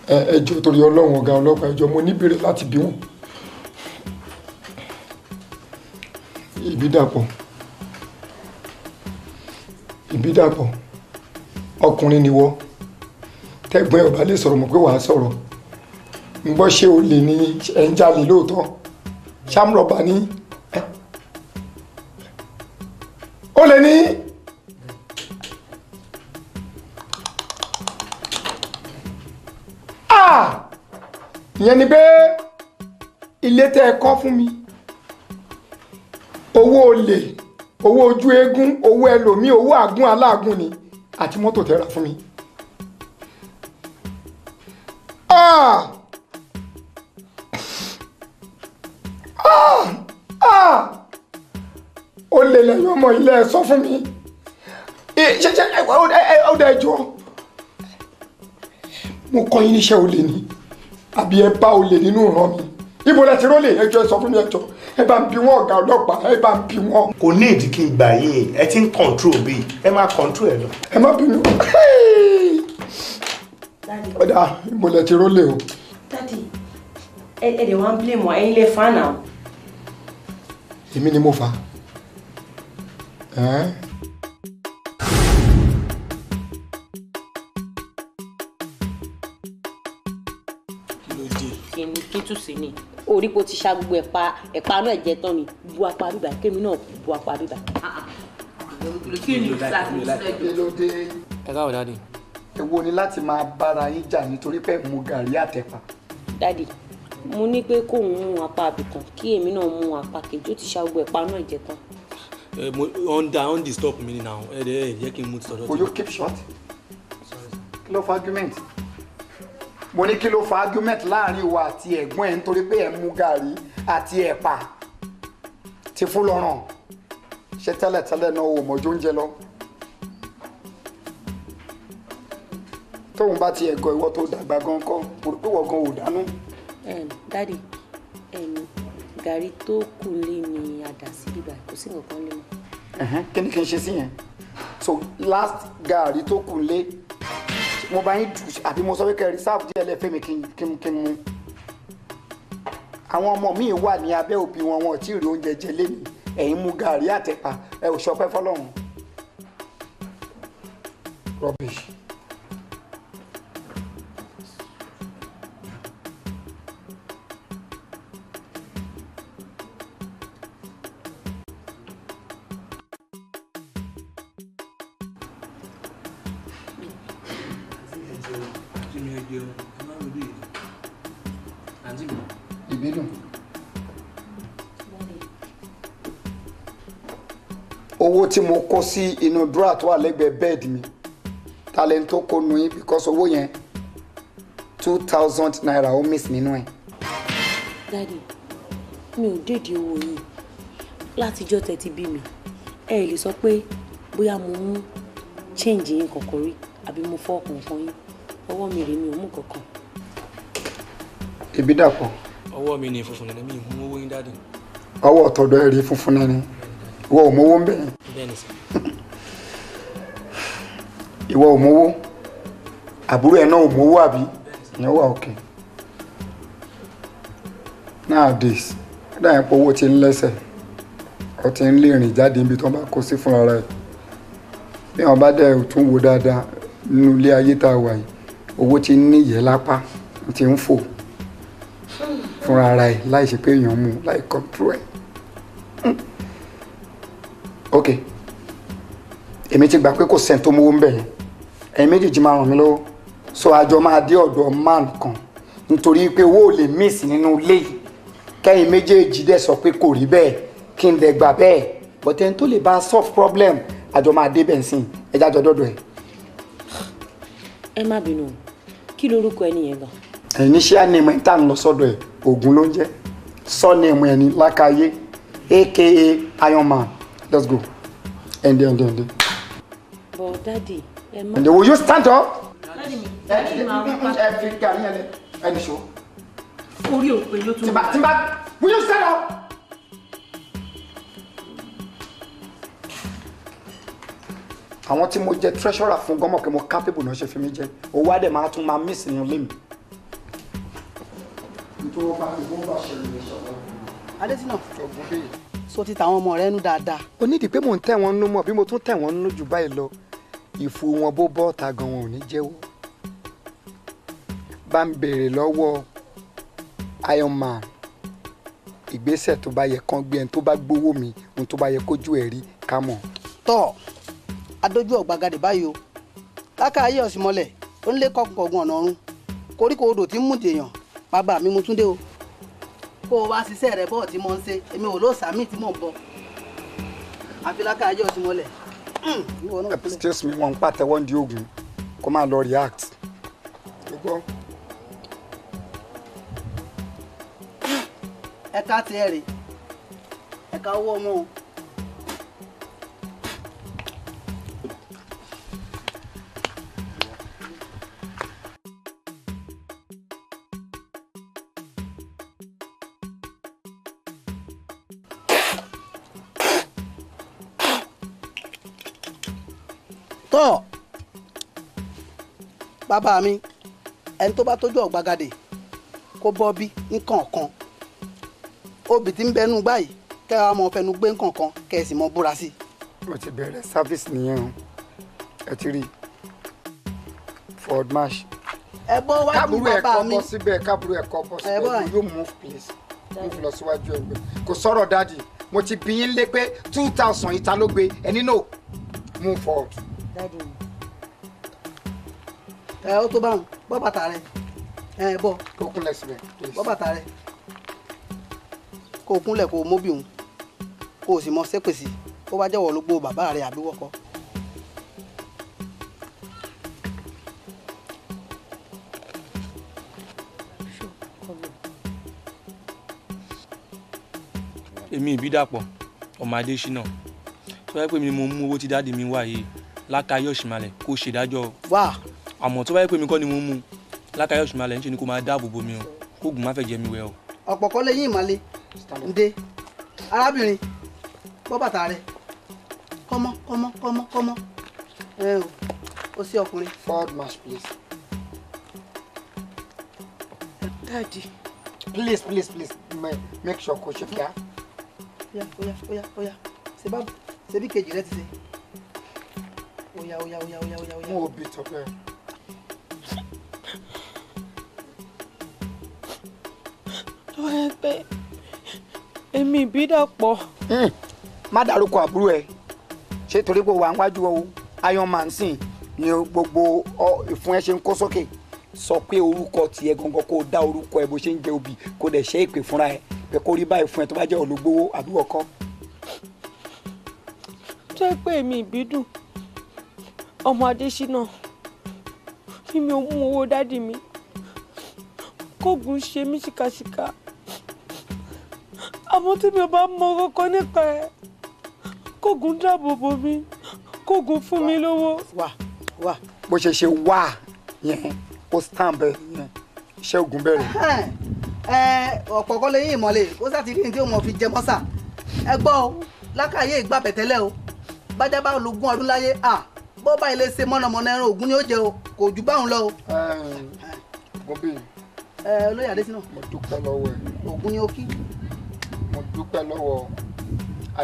Ẹ jọ̀ọ́ torí Ọlọ́run ọ̀gá ọlọ́pàá, ẹ jọ̀ọ́ mo níbèrè láti bí wọn. Ìbídàpọ̀, Ìbídàpọ̀, ọkùnrin ni wọ́. Tẹ́gbọ́n ẹ̀ ò bá lè sọ̀rọ̀ mọ̀ pé wàá sọ̀rọ̀. Ń gbọ́ ṣé o lè ní ẹ̀ ń jalè lóòótọ́? Ṣámúrọ̀bà ní ó lè ní. Ìyẹn ni pé ilé tẹ́ ẹ kọ́ fún mi, owó olè, owó ojú eégún, owó ẹlòmíì, owó àgún aláàgún ni, àti mọ́tò tẹ́ rà fún mi. Ó lè lẹ́yìn ọmọ ilé ẹ sọ fún mi. Ṣe ó dẹ̀ jọ, mo kọ́ yín níṣẹ́ olè ni àbí ẹ bá olè nínú ìran mi? Ibo lẹ ti rólè? Ẹ jọ̀ọ́ ẹ sọ fún mi, ẹ jọ̀ọ́ ẹ bá ń bi wọ́n ọ̀gá ọlọ́pàá, ẹ bá ń bi wọ́n. Kò ní ìdí kí n gbà yín, ẹ ti ń control bí ẹ máa control ẹ lọ. Ẹ má bínú. Ọ̀dà ibo lẹ ti rólè o. Daddy, ẹ dẹ̀ wá ń blame wọn, ẹ̀yin lè fa náà. Èmi ni mo fà á. Kí tún sí ni orí kò ti ṣa gbogbo ẹ̀pà ẹ̀pà náà jẹ tán ni, bu apá bíbà kémi náà bu apá bíbà. Kí ló dé? Ẹ káwọ dáàdì. Èwo ni láti máa bára yín jà nítorí pé mo gàrí àtẹ̀pà? Dáàdì, mo ní pé kóun mú apá abìkan kí èmi náà mú apá kejì, ó ti ṣa gbogbo ẹ̀pà náà jẹ tán. Ẹ mo on disturb mi now, ẹ dẹ ẹ jẹ́ kí n mú ti sọ̀dọ̀. Will you keep short? Kí ló fa argument? Mo ní kí ló fa argument láàrin ìwà àti ẹ̀gbọ́n ẹ̀ nítorí pé ẹ̀ ń mu gàrí àti ẹ̀pà ti fún lọ́rùn. Ṣé tẹ́lẹ̀tẹ́lẹ̀ náà ò mọ̀jú oúnjẹ lọ? Tóun bá ti ẹ̀gọ́ ìwọ tó dàgbà gan kọ́, mo rò pé ìwọ gan ò dánú. Daddy, Gàrí tó kù lé ni a dà sí bíbá, kò sí nǹkan kan lé mọ́. Kí ni kí n ṣe sí yẹn? So last gàrí tó kù lé, mo bá yín dù àbí mo sọ pé kẹ́ reserve díẹ̀ lẹ́fẹ̀ẹ́ mi kí n mú. Àwọn ọmọ mi wà ní abẹ́ òbí wọn, wọn ò tí ì rí oúnjẹ jẹ lémi. Ẹ̀yin mú gàrí àtẹ̀pà, ẹ ò ṣọpẹ́ fọlọ́run. Rubbish. Ìbídùn. Owó tí mo kó sí inú dúrà tó wà lẹ́gbẹ̀ẹ́ bẹ́ẹ̀dì mi, talent tó kó nu yín, because owó yẹn 2,000 naira ó miss nínú ẹ̀. Daddy, mi ò dédìí owó yìí látijọ́ tẹ́ ti bí mi. Ẹ lè sọ pé bóyá mo mú change yín kankan rí àbí mo fọ́ kankan yín. Ọwọ́ mi rèé, mi ò mú kankan. Ìbídàpọ̀. Ọwọ́ mi ni funfun nẹ́nẹ́, mi ì mú owó yín daddy. Ọwọ́ ọ̀tọ̀dọ̀ ẹ̀ rí funfun nẹ́nẹ́. Ìwọ ò mówó ń bẹ̀ yẹn. Bẹ́ẹ̀ni sir. Ìwọ ò mówó, àbúrò ẹ̀ náà ò mówó àbí? Ìyẹn wà òkè. Nowadays, dáhùn pé owó ti ń lẹ́sẹ̀, ó ti ń lè rìn jáde níbi tí wọ́n bá kó sí fúnra rẹ̀. Bí wọ́n bá dẹ̀ tún wo dáadáa nínú ilé ayé tá a wà yìí, owó ti ń níyẹ̀ lápá, ti ń fò fúnra rẹ̀ láì ṣe pé èèyàn mú, láì control ẹ̀. Ok, èmi ti gbà pé kò sẹ́ni tó mówó ń bẹ̀ yẹn. Ẹ̀yin méjèèjì máa ràn mí lọ́wọ́. So àjọ máa dé ọ̀dọ̀ man kan nítorí pé owó ò lè miss nínú ilé yìí. Kẹ́yìn méjèèjì dẹ̀ sọ pé kò rí bẹ́ẹ̀, kí n dẹ̀ gbà bẹ́ẹ̀. But ẹni tó lè bá solve problem, àjọ máa dé bẹ́ẹ̀ sìn. Ẹ jájọ dọ́dọ̀ ẹ̀. Ẹ má bínú, kí lorúkọ ẹni yẹn gan? Ẹ̀yin ní ṣé ànímọ̀ ẹ̀ tá à ń lọ sọ́dọ̀ ẹ̀, Ògún ló ń jẹ́. Surname ẹ̀ ní Lákàyé, aka Iron Man. Let's go. Ende, ende, ende. But daddy, ẹ má. Ende, will you stand up? Daddy mi, daddy mi. Ẹ fi gàrí yẹn lẹ, ẹni ṣó. Orí òpè ló tún. Tìǹbà tìǹbà, will you stand up? Àwọn tí mo jẹ treasurer fún gọ́mọ̀ pé mo capable náà ṣe fi mí jẹ. Owó á dẹ̀ máa tún máa miss nínú ilé mi. Nítorí wọ́n bá ìwọ́n bá ṣẹlẹ̀ ní ṣọ̀rọ̀. Adésínà. Ọ̀gbọ́n bẹ́ẹ̀. So ti tàwọn ọmọ rẹ nú dáadáa. Ó nídìí pé mò ń tẹ̀ wọ́n nú mọ̀ bí mo tún tẹ̀ wọ́n nú jù báyìí lọ. Ìfò wọn bó bọ́ ọ̀tá gan wọn ò ní jẹ́wọ́. Bá ń béèrè lọ́wọ́ Iron Man, ìgbésẹ̀ tó bá yẹ kán gbé, ẹni tó bá gbowó mi, ohun tó bá yẹ kójú ẹ̀ rí ká mọ̀. Tọ́ adójú ọ̀gbagadè báyìí o, láká ayé ọ̀sìnmọ́lẹ̀ ó ń lé kọkùnkọ̀gùn ọ̀nà ọ̀run, koríko odò tí ń mú dèèyàn, bàbá mi mo tún dé o. Kó o wá ṣiṣẹ́ rẹ bọ́ọ̀ tí mo ń ṣe, èmi ò lóò sàmì tí mò ń bọ̀. Àfi láká ayé ọ̀sìnmọ́lẹ̀. Excuse me, wọn ń pàtẹ́wọ́ ní ogun kó máa lọ react. Ẹ̀ka tiẹ̀ rè, ẹ̀ka owó ọmọ o. Tọ́ bàbá mi, ẹni tó bá tójú ọ̀gbagadè kó bọ́ bí nǹkankan, obì tí ń bẹnu báyìí kẹ́ ẹ mọ fẹnu gbé nǹkankan kẹ́ ẹ sì mọ búra sí. Mo ti bẹ̀rẹ̀ service nìyẹn o, ẹ ti rí forward march. Ẹ bọ́ wájú bàbá mi. Kábúrú ẹ̀ kọ́ bọ́ síbẹ̀, kábúrú ẹ̀ kọ́ bọ́ síbẹ̀, you move please, move lọ síwájú ẹgbẹ́. Kò sọ̀rọ̀ dáàdì, mo ti bí yín lé pé 2,000 ìta ló gbé, ẹni no, move forward. Ẹ ó tó báwọn, bọ́ bàtà rẹ, ẹ bọ́. Kó kúnlẹ̀ síbẹ̀. Bọ́ bàtà rẹ, kó o kúnlẹ̀ kó o móbì òun, kó o sì mọ sépèsì, kó bá jẹ́wọ́ ló gbó bàbá rẹ àbí wọ́kọ́. Èmi Ìbídàpọ̀ ọmọ Adésínà, tó bá yẹ pé mi ni mo mú owó tí dáàdì mi wá yìí, Lákàyé Ọ̀ṣìnmalẹ̀ kó ṣèdájọ́. Wá. Àmọ́ tó bá yẹ pé mi kọ́ ni mo mú, Lákàyé Ọ̀ṣìnmalẹ̀ ń ṣe ni kó máa dáàbò bo mi o, kóògùn má fẹ́ jẹ mi wẹ̀ o. Ọ̀pọ̀ kọ́ lẹ́yìn ìmọ̀le, Ǹdẹ arábìnrin bọ́ bàtà rẹ kọ́mọ́ kọ́mọ́ kọ́mọ́ kọ́mọ́ ẹ o ó sí ọkùnrin. Forward march please. Daddy. Please please please make sure kò ṣe kíá. Oya oya oya oya ṣe bí kejì rẹ ti ṣe. Oya oya oya oya oya oya. Mo ò bí tọpẹ. Tó bá yẹ pé èmi Ìbídàpọ̀. Má dárúkọ àbúrò ẹ, ṣé torí pé wà níwájú o Iron Man sìn ni gbogbo ìfun ẹ ṣe ń kó sókè. Sọ pé orúkọ tiẹ̀ gangan, kó o dá orúkọ ẹ bó ṣe ń jẹ obì, kó o dẹ̀ ṣe ìpè fúnra ẹ pé kó rí báyìí fún ẹ tó bá jẹ́ olùgbowó àbí ọkọ. Tó yẹ pé èmi Ìbídùn ọmọ Adéṣínà ni mi ò mú owó dádì mi, kóògùn ṣe mí ṣìkàṣìkà, àmọ́ tí mi ò bá mọ kọ́kọ́ nípa ẹ̀, kóògùn dáàbò bò mí, kóògùn fún mi lówó. Wà wà. Bó ṣe ṣe wà yẹn, ó stamp ẹ yẹn, iṣẹ́ ògùn bẹ̀rẹ̀. Ẹ ọ̀pọ̀ kọ́ lẹ́yìn ìmọ̀lẹ̀ kó sátidé ní tí ó mọ̀ fi jẹ mọ́sà. Ẹ gbọ́ o, lákàyè ìgbà bẹ̀tẹ́lẹ̀ o, bájá bá lógún ọdún láyé à bó bá ilé ṣe mọ̀nàmọ́ná ẹran ògún ni ó jẹ o, kò jù báwọn lọ o. Ògùn bíi. Ẹ olóyè Adésínà. Mo dúpẹ́ lọ́wọ́ ẹ. Ògún ni ó kí. Mo dúpẹ́ lọ́wọ́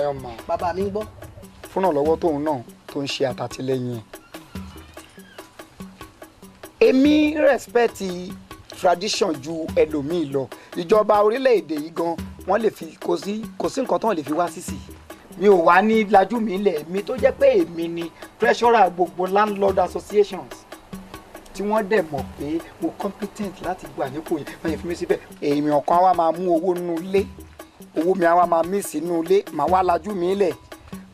Iron Man. Bàbá mi ń gbọ́. Fúnà lọ́wọ́ tóun náà tó ń ṣe àtàtìlẹ́yìn ẹ̀. Èmi respect tradition ju ẹlòmíì lọ. Ìjọba orílẹ̀-èdè yìí gan wọ́n lè fi kò sí nǹkan tán lè fi wá sísì. Mi ò wá ní lajú mi lẹ̀ mi tó jẹ́ pé èmi ni treasurer gbogbo landlord associations tí wọ́n dẹ̀ mọ̀ pé mo competent láti gbà nípò yẹn, wọ́n yẹn fi mí síbẹ̀. Èmi ọ̀kan wa máa mú owó nínú ilé, owó mi á wá máa mí sínú ilé, màá wá lajú mi lẹ̀.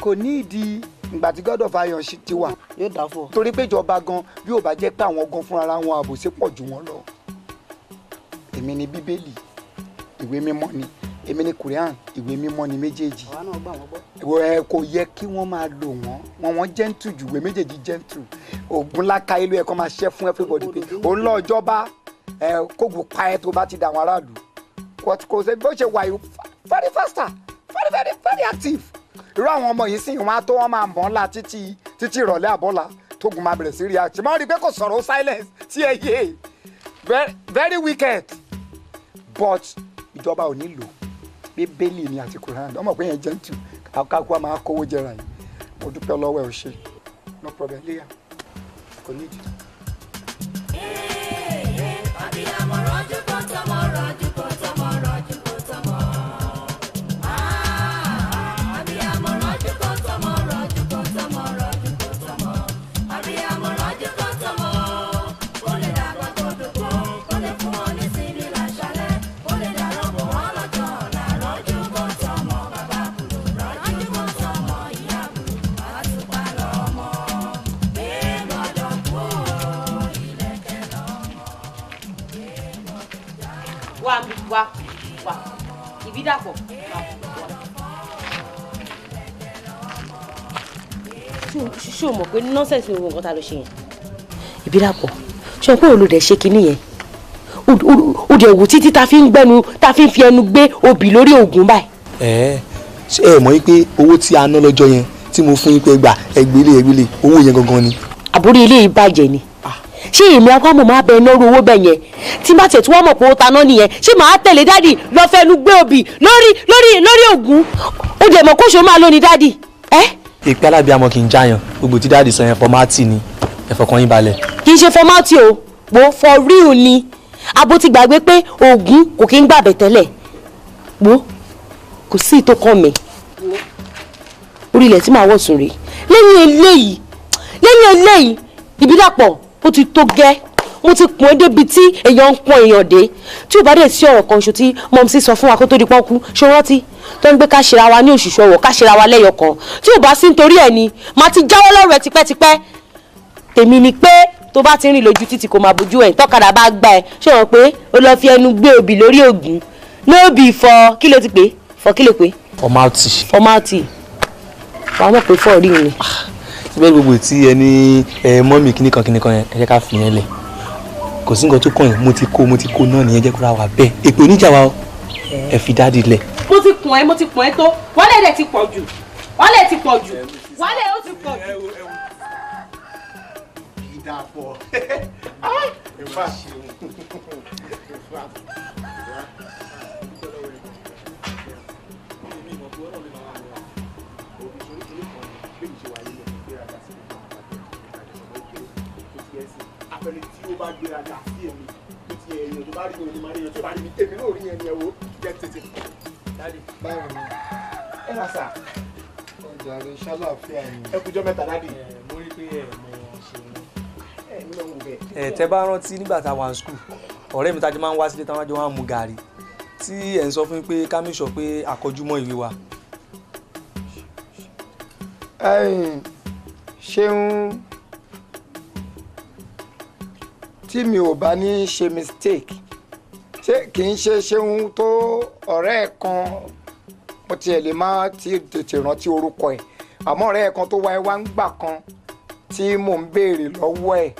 Kò ní ìdí ìgbà tí God of Iron ti wà. Yóò dà fún ọ. Torí pé ìjọba gan bí ò bá jẹ́ pé àwọn gan fúnra wọn àbòsí pọ̀ jù wọ́n lọ. Èmi ni Bíbélì, ìwé mímọ́ ni. Èmi ni Quran, ìwé mímọ́ ni méjèèjì. Àwa náà gbà wọ́n gbọ́. Ẹ kò yẹ kí wọ́n máa lò wọ́n. Wọ́n gentle jù, ìwé méjèèjì gentle. Ògùn láka ìlú ẹ̀ kọ́ máa ṣẹ́ fún everybody pé òun lọ ìjọba ẹ kógun pa ẹ tó bá ti dà àwọn aráàlú. Kò sí bó ṣe wà yìí very faster, very very very active. Irú àwọn ọmọ yìí sì wọ́n á tó wọ́n máa mọ̀ ọ́n la títí títí ìrọ̀lẹ́ àbọ̀là tógun máa bẹ̀rẹ̀ sí react. Ṣé máa rí i pé kò sọ̀rọ̀ silence tí ẹ yé very very wicked, but ìjọba ò nílò Bíbélì ni àti Quran. Ọmọ pé yẹn gentle kákó máa kówó jẹra yìí. Mo dúpẹ́ lọ́wọ́ ẹ, ò ṣe no problem léyà kò ní ìdí. Abiyamọ rọjú kó tọmọ, rọjú kó tọmọ, rọjú kó tọmọ. Abiyamọ rọjú kó tọmọ, rọjú kó tọmọ, rọjú kó tọmọ. Abiyamọ rọjú kó tọmọ. Kó lè dàgbà kó dògbò, kó lè fún ọ ní sinmi láṣálẹ́, kó lè dàrọ́ bò wọ́n lọ́jọ́ ọ̀la. Rọjú kó tọmọ, bàbá kúrò, rọjú kó tọmọ, ìyá kúrò, àtùpà lọ́mọ. Bí gbọ́dọ̀ kú o, ilẹ̀kẹ̀ lọ́mọ. Wá wá wá Ìbídàpọ̀ wá wá. Ṣé o mọ̀ pé nonsense ni gbogbo nǹkan tá a lọ ṣe yẹn? Ìbídàpọ̀, ṣé o pé olùdẹ̀ ṣe kinní yẹn? O dẹ̀ wò títí ta fi ń gbẹ́nu, ta fi ń fi ẹnu gbé obì lórí ògùn báyìí. Ẹ ṣé ẹ mọ̀ pé owó tí a ná lọ́jọ́ yẹn tí mo fún yín pé gbà ẹgbẹ́lé ẹgbẹ́lé owó yẹn gangan ni. Àbórí ilé yìí bàjẹ́ ni. Ṣé èmi akwámọ̀ máa bẹ iná ru owó bẹ́ẹ̀ yẹn? Tí bá tẹ̀ tí wọ́n mọ̀ pé ó taná nìyẹn, ṣé màá tẹ̀lé dádì lọ fẹnu gbé obì lórí lórí lórí ògùn? Ó dẹ̀ mọ̀ kóṣó máa lóni dádì. Ẹ́ Ìpè alábíàmọ kì í jáyàn, gbogbo tí dáàdì sọ yẹn fọmátì ni, ẹ fọkàn yín balẹ̀. Kì í ṣe fọmátì o, wo for real ni. Abo ti gbàgbé pé ògùn kò kí ń gbàbẹ̀ tẹ́lẹ̀. Wo kò sí ìtò kan mi. Orí ilẹ̀ tí màá wọ̀ sùn rèé. Lẹ́yìn eléyìí, Ìbídàpọ̀ ó ti tó gẹ́. Mo ti pọ́n débi tí èèyàn ń pọ́n èèyàn dé. Tí ò bá dẹ̀ sí ọ̀rọ̀ kan ṣo tí mọ̀mísí sọ fún wa kó tó di pọ́nkú, ṣó rántí tó ń gbé ká ṣera wa ní òṣìṣẹ́ ọwọ́, ká ṣera wa lẹ́yọ kan. Tí ò bá sí nítorí ẹ̀ ni màá ti jáwọ́ lọ́rọ̀ ẹ̀ tipẹ́tipẹ́. Tèmi ni pé tó bá ti rìn lójú títì kò máa bójú ẹ̀, tọ́kadà bá gbá ẹ, ṣé wọ́n pé ó lọ fi ẹnu gbé obì lórí ògùn lóbì fọ kí ló ti pè fọ kí ló pè. Fọmátì. Fọmátì wàá mọ̀ pé fọ́ rí ni. Síbẹ̀ gbogbo tí ẹ ní ẹ mọ́mì kíníkan kíníkan yẹn, ẹ jẹ́ ká fi yẹn lẹ̀. Kò sí nǹkan tó kàn yín, mo ti kó náà nìyẹn, jẹ́ kó ra wà bẹ́ẹ̀. Èpè oníjà wa o, ẹ fi dáàdì lẹ̀. Mo ti kùn ẹ́, mo ti kùn ẹ́ tó. Wálé dẹ̀ ti pọ̀ jù. Wálé ti pọ̀ jù. Wálé ó ti pọ̀ jù. Ìdàpọ̀. In fact, in fact. Àpẹẹrẹ tí ó bá gbéraga sí èmi tó ti èèyàn tó bá rí mi máa rí èèyàn tó bá rí mi èmi náà rí ẹni ẹ wo jẹ́ tètè. Báwo ni? Ẹ rà sà. Ọjà rẹ ṣàlàáfíà ni. Ẹ kújọ́ mẹ́ta dádì. Mo rí pé ẹ mọ ṣe. Ẹ ní lọ́wọ́ bẹ́ẹ̀. Ẹ tẹ́ bá rántí nígbà tá a wà ní school, ọ̀rẹ́ mi tá a jọ máa ń wá sílé táwọn jọ máa ń mu gàrí tí ẹ̀ ń sọ fún mi pé ká make sure pé àkọjúmọ́ ìwé wa. Ẹ̀yin ṣeun, tí mi ò bá ní ṣe mistake, ṣé kì í ṣe ṣeun tó ọ̀rẹ́ ẹ̀ kan, mo tiẹ̀ lè má ti tètè rántí orúkọ ẹ̀, àmọ́ ọ̀rẹ́ ẹ̀ kan tó wá ẹ wá ń gbà kan tí mò ń béèrè lọ́wọ́ ẹ̀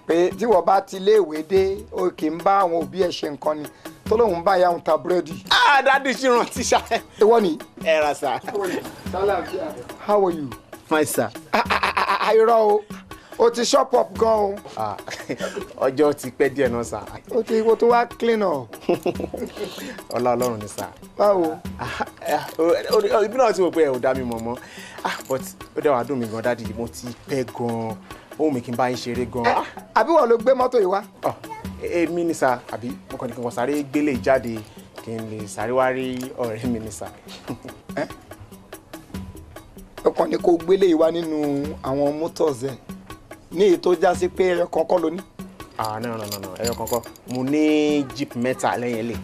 pé tí wọ́n bá ti léèwé dé o kì í bá àwọn òbí ẹ̀ ṣe nǹkan ni, tó lóun bá ìyá òun ta búrẹ́dì. Ah, dádì ṣì rántí ṣá. Ìwọ ni. Ẹ rà sà. How are you? Fine sir. Irọ́ o, o ti shop up gan o. Ọjọ́ ti pẹ́ díẹ̀ náà sà. O ti wo tó wá clean up. Ọlá Ọlọ́run ni sà. Báwo? Ibi náà ti wò pé ẹ ò dá mi mọ̀ mọ́. Ah, but ó dẹ̀ wá dùn mí gan dádì, mo ti pẹ́ gan. Ohun mi kì í bá yín ṣeré gan. Àbí wọ́n ló gbé mọ́tò yìí wá? Èmi ni sà, àbí mo kàn ní kí n kàn sáré gbélé jáde kí n lè sáré wá rí ọ̀rẹ́ mi ni sà. Ọkàn ni kò gbélé yìí wá nínú àwọn motors ẹ̀ ní èyí tó já sí pé ẹyọ kan kọ́ ló ní. Ah, no no no no, ẹyọ kan kọ́, mo ní jeep mẹ́ta lẹ́yìn ilé.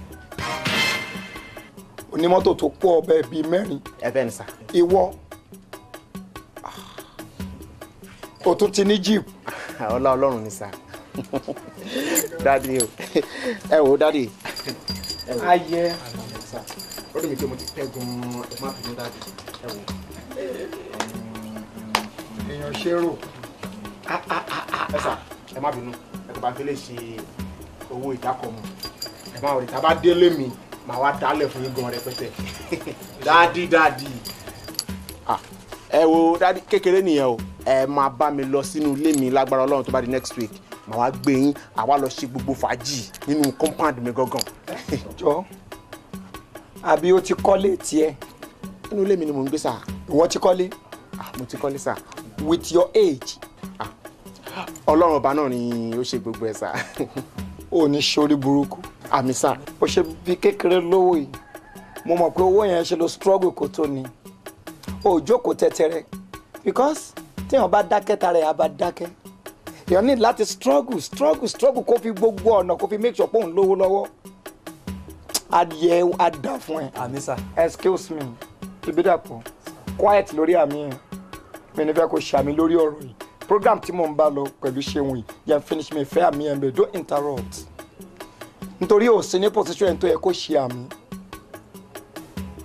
Onímọ́tò tó pọ̀ ọbẹ̀ bíi mẹ́rin. Ẹ bẹ́ẹ̀ ni sà. Ìwọ o tún ti ní jeep. Ọlá Ọlọ́run ni sà. Dádì o, ẹ wò ó dádì. Ayẹ. Ó dùn mí pé mo ti pẹ́ gan-an, ẹ má bínú dádì, ẹ wò ó. Èèyàn ṣe rò. Ẹ sà, ẹ má bínú, ẹ kò bá fi lè ṣe owó ìdákọ̀mù, ẹ má wọlé, tá a bá délé mi màá wá dálẹ̀ fún yín gan rẹpẹtẹ. Dádì dádì, ẹ wo dádì kékeré nìyẹn o, ẹ máa bá mi lọ sínú ilé mi lágbára Ọlọ́run tó bá di next week, màá wá gbé yín, àwa lọ ṣe gbogbo fàájì nínú compound mi gangan. Jọ, àbí o ti kọ́lé tiẹ̀? Inú ilé mi ni mò ń gbé sà. Ìwọ ti kọ́lé? Mo ti kọ́lé sà. With your age? Ọlọ́run ọba náà ni ó ṣe gbogbo ẹ̀ sà. O ní sórí burúkú. Àmì sà. O ṣe bí kékeré lówó yìí, mo mọ̀ pé owó yẹn ṣe lo struggle kó tó ni. O jókòó tẹ́tẹ́rẹ́ because téèyàn bá dákẹ́ tara ẹ̀ á bá dákẹ́. Èèyàn ní láti struggle struggle struggle kó fi gbogbo ọ̀nà kó fi make sure pé òun lówó lọ́wọ́. Adìyẹ á dà fún ẹ. Àmì sà. Excuse me, Ìbídàpọ̀, quiet lórí àmì yẹn, mi ní fẹ́ kó ṣàmì lórí ọ̀rọ̀ yìí. Program tí mò ń bá lọ pẹ̀lú ṣeun yìí, yẹn finish mi fẹ́ àmì yẹn bẹ́ẹ̀, don't interrupt. Nítorí ò sí ní position ẹni tó yẹ kó ṣe àmì.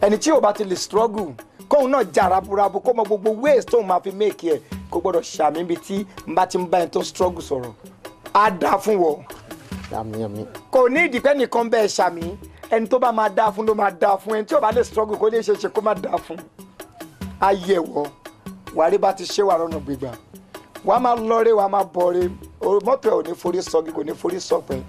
Ẹni tí ò bá ti lè struggle, kóun náà jà raburabu kó mọ gbogbo ways tóun máa fi make ẹ, kó gbọ́dọ̀ ṣàmì ibi tí n bá ti ń bá ẹni tó struggle sọ̀rọ̀. Á dáa fún wọ. Àmì àmì. Kò ní ìdìpẹ́ nìkan bẹ́ẹ̀ ṣàmì, ẹni tó bá máa dáa fún ló máa dáa fún, ẹni tí ò bá lè struggle kó lè ṣe ṣe kó má dáa fún. Ayé wọ, wàrí bá ti ṣé wà lọ́nà gbígbà, wàá máa lọ́ọ́rẹ́ wàá máa bọ̀ọ́rẹ́, mọ́tò ẹ̀ ò ní forí sọ́gi kò ní forí sọ́pẹ́.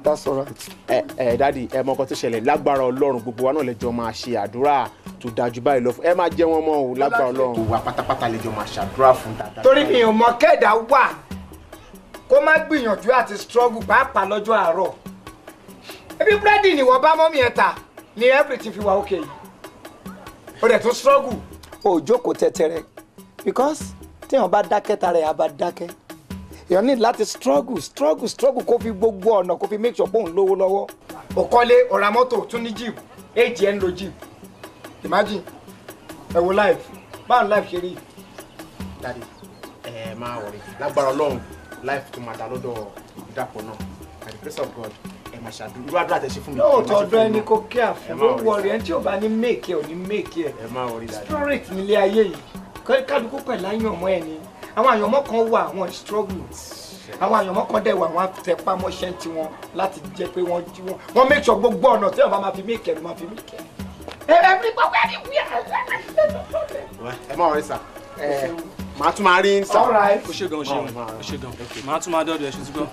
That's all right. Ẹ ẹ dádì, ẹ mọ nǹkan tó ṣẹlẹ̀, lágbára Ọlọ́run gbogbo wa náà lè jọ máa ṣe àdúrà tó dájú báyìí lọ fún ẹ, máa jẹ́ wọn mọ́ o lágbára Ọlọ́run. Gbogbo wa pátápátá lè jọ máa ṣàdúrà fún dáadáa. Torí mi ò mọ kẹ́ẹ̀dá wà kó má gbìyànjú àti struggle pàápàá lọ́jọ́ àárọ̀. Ebi búrẹ́dì ni wọ́n bá mọ́mí ẹ̀ ta ni everything fi wà ókè yìí. O dẹ̀ tún struggle. O jókòó tẹ́tẹ́rẹ́ because téèyàn bá dákẹ́ tara ẹ̀ á bá dákẹ́. Èèyàn ní láti struggle struggle struggle kó fi gbogbo ọ̀nà kó fi make sure pé òun lówó lọ́wọ́. O kọ́lé, o ra mọ́tò, tún ní jeep, èjì ẹ̀ ń lo jeep. Imagine, ẹ wo life, báwo life ṣe rí? Dádì, ẹ máa wọrí, lágbára Ọlọ́run life tó máa dá lọ́dọ̀ Ìbídàpọ̀ náà, by the grace of God, ẹ máa ṣàdúrà irú àdúrà tẹ ṣe fún mi. Lóòótọ́ ọ̀dọ́ ẹni kò kí àfún ló wọrí, ẹni tí ò bá ní make ẹ ò ní make ẹ. Ẹ má wọrí dádì. Spirit nílé ayé yìí, kálukú pẹ̀lú àyànmọ́ ẹ ni. Àwọn àyànmọ́ kan wà, wọ́n struggle. Àwọn àyànmọ́ kan dẹ̀ wà, wọ́n tẹpá mọ́ṣẹ́ tiwọn láti jẹ́ pé wọ́n jí wọn. Wọ́n make sure gbogbo ọ̀nà tí wọ́n bá máa fi make ẹ ló máa fi make ẹ. Ẹ má worry sir. Màá tún máa rí ń sà. All right. O ṣe gan, o ṣe gan, o ṣe gan. Màá tún máa dọ́dọ̀ ẹ̀ ṣe ti gbọ́.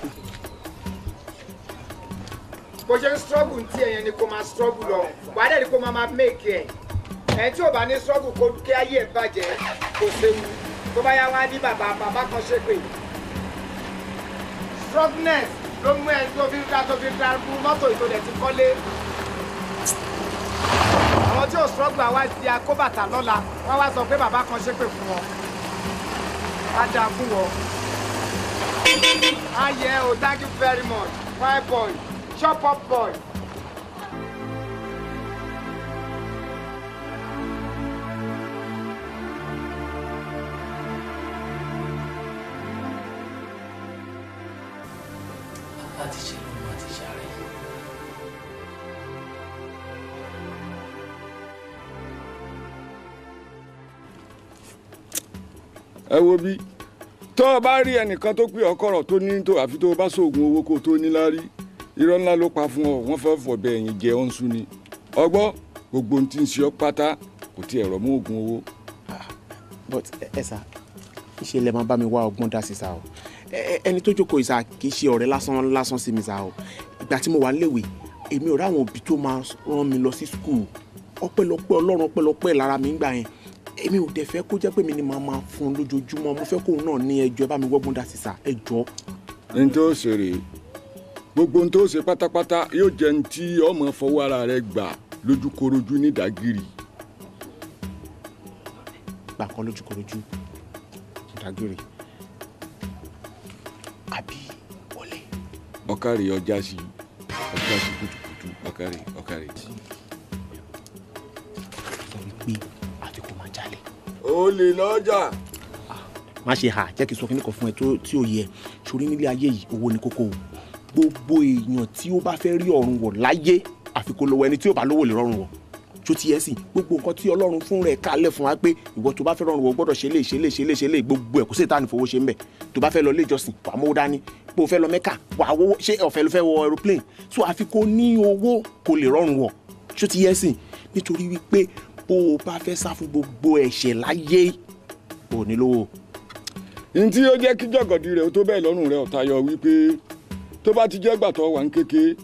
Bó ṣe ń struggle tí ẹ̀yẹn ni kò máa struggle lọ, wà á dẹ̀ ni kò máa make ẹ̀. Ẹ̀ tí ò bá ní struggle kó kí ayé ẹ̀ bàjẹ́ kò séwu. Tó bá yá wá ní bàbá bàbá kan ṣe pé. Struggleness ló mú ẹ tó fi ń dá mọ́tò ìtòlẹ̀ ti kọ́lé. Àwọn tí ò struggle àwa di akóbàtà lọ́la, wọ́n wá sọ pé bàbá kan ṣépè fún wọn. Á dáa fún wọn. Ayẹ o, thank you very much. Fine boy, chop up boy. Láti ṣe ló máa ti ṣàárẹ̀. Ẹ wo bí tó o bá rí ẹnìkan tó pé ọkọ̀rọ̀ tó ní tó àfi tó o bá sóògùn owó kó o tó ní lárí, irọ́ ńlá ló pa fún ọ. Wọ́n fẹ́ fọ̀bẹ ẹ̀yìn jẹ ọ́n sún ni. Ọgbọ́ gbogbo ohun tí ń ṣe ọ́ pátá kò tiẹ̀ rọ̀ mọ́ oògùn owó. But ẹ sà, ṣe lè máa bá mi wá ọgbọ́n dá sí sá o. Ẹni tó jókòó ìsà kì í ṣe ọ̀rẹ́ lásán lásán sí mi sá o. Ìgbà tí mo wà níléèwé, èmi ò ráwọn òbí tó máa rán mi lọ sí skul. Ọpẹ́lọpẹ́ Ọlọ́run, ọpẹ́lọpẹ́ lára mi ń gbà yẹn. Èmi ò dẹ̀ fẹ́ kó jẹ́ pé mi ni màá máa fún un lójoojúmọ́. Mo fẹ́ kóun náà ní ẹjọ́, ẹ bá mi wọ́gbọ́n dá sí sá, ẹjọ́. N tó ṣe rèé, gbogbo n tó ṣe pátápátá yóò jẹ́ n tí ọmọ fọwọ́ ara rẹ gbà lójúkorojú nídàgìrì. Gbà kan lójúkorojú nídàgìrì àbí wọlé. Ọ̀kàrè ọjà sí ọjà sí kùtùkùtù, ọ̀kàrè ọ̀kàrè. Sọ wípé àfi kò máa jalè. Ó lè lọ́jà. Má ṣe hà, jẹ́ kí n sọ kíní kan fún ẹ tí ó yẹ. Sórí nílé ayé yìí, owó ni kókó o. Gbogbo èèyàn tí ó bá fẹ́ rí ọ̀run wọ̀ láyé àfi kó lówó. Ẹni tí ó bá lówó lè rọrùn wọ̀. Tó ti yẹ sí gbogbo nǹkan tí Ọlọ́run fún rẹ̀ kalẹ̀ fún wa pé ìwọ tó bá fẹ́ rọrùn wọ̀ gbọ́dọ̀ ṣe lè ṣe lè ṣe lè ṣe lè gbogbo ẹ̀, kò sí ìta nífowó ṣe ń bẹ̀. Tó bá fẹ́ lọ ilé ìjọsìn, wà á mówó dání. Bó o fẹ́ lọ Mẹ́kà, wà á wówó. Ṣé ọ̀fẹ́ ló fẹ́ wọ aeroplane? So àfi kó ní owó kó lè rọrùn wọ̀. Tó ti yẹ sí nítorí wípé bó o bá fẹ́ sá fún gbogbo ẹ̀ṣẹ̀ láyé, ò ní lówó. N tí ó jẹ́ kí jọ̀gọ̀dì rẹ̀ ó tó bẹ́ẹ̀ lọ́rùn rẹ̀ ọ̀tayọ̀ wípé tó bá ti jẹ́ gbàtọ̀ wà ń kéke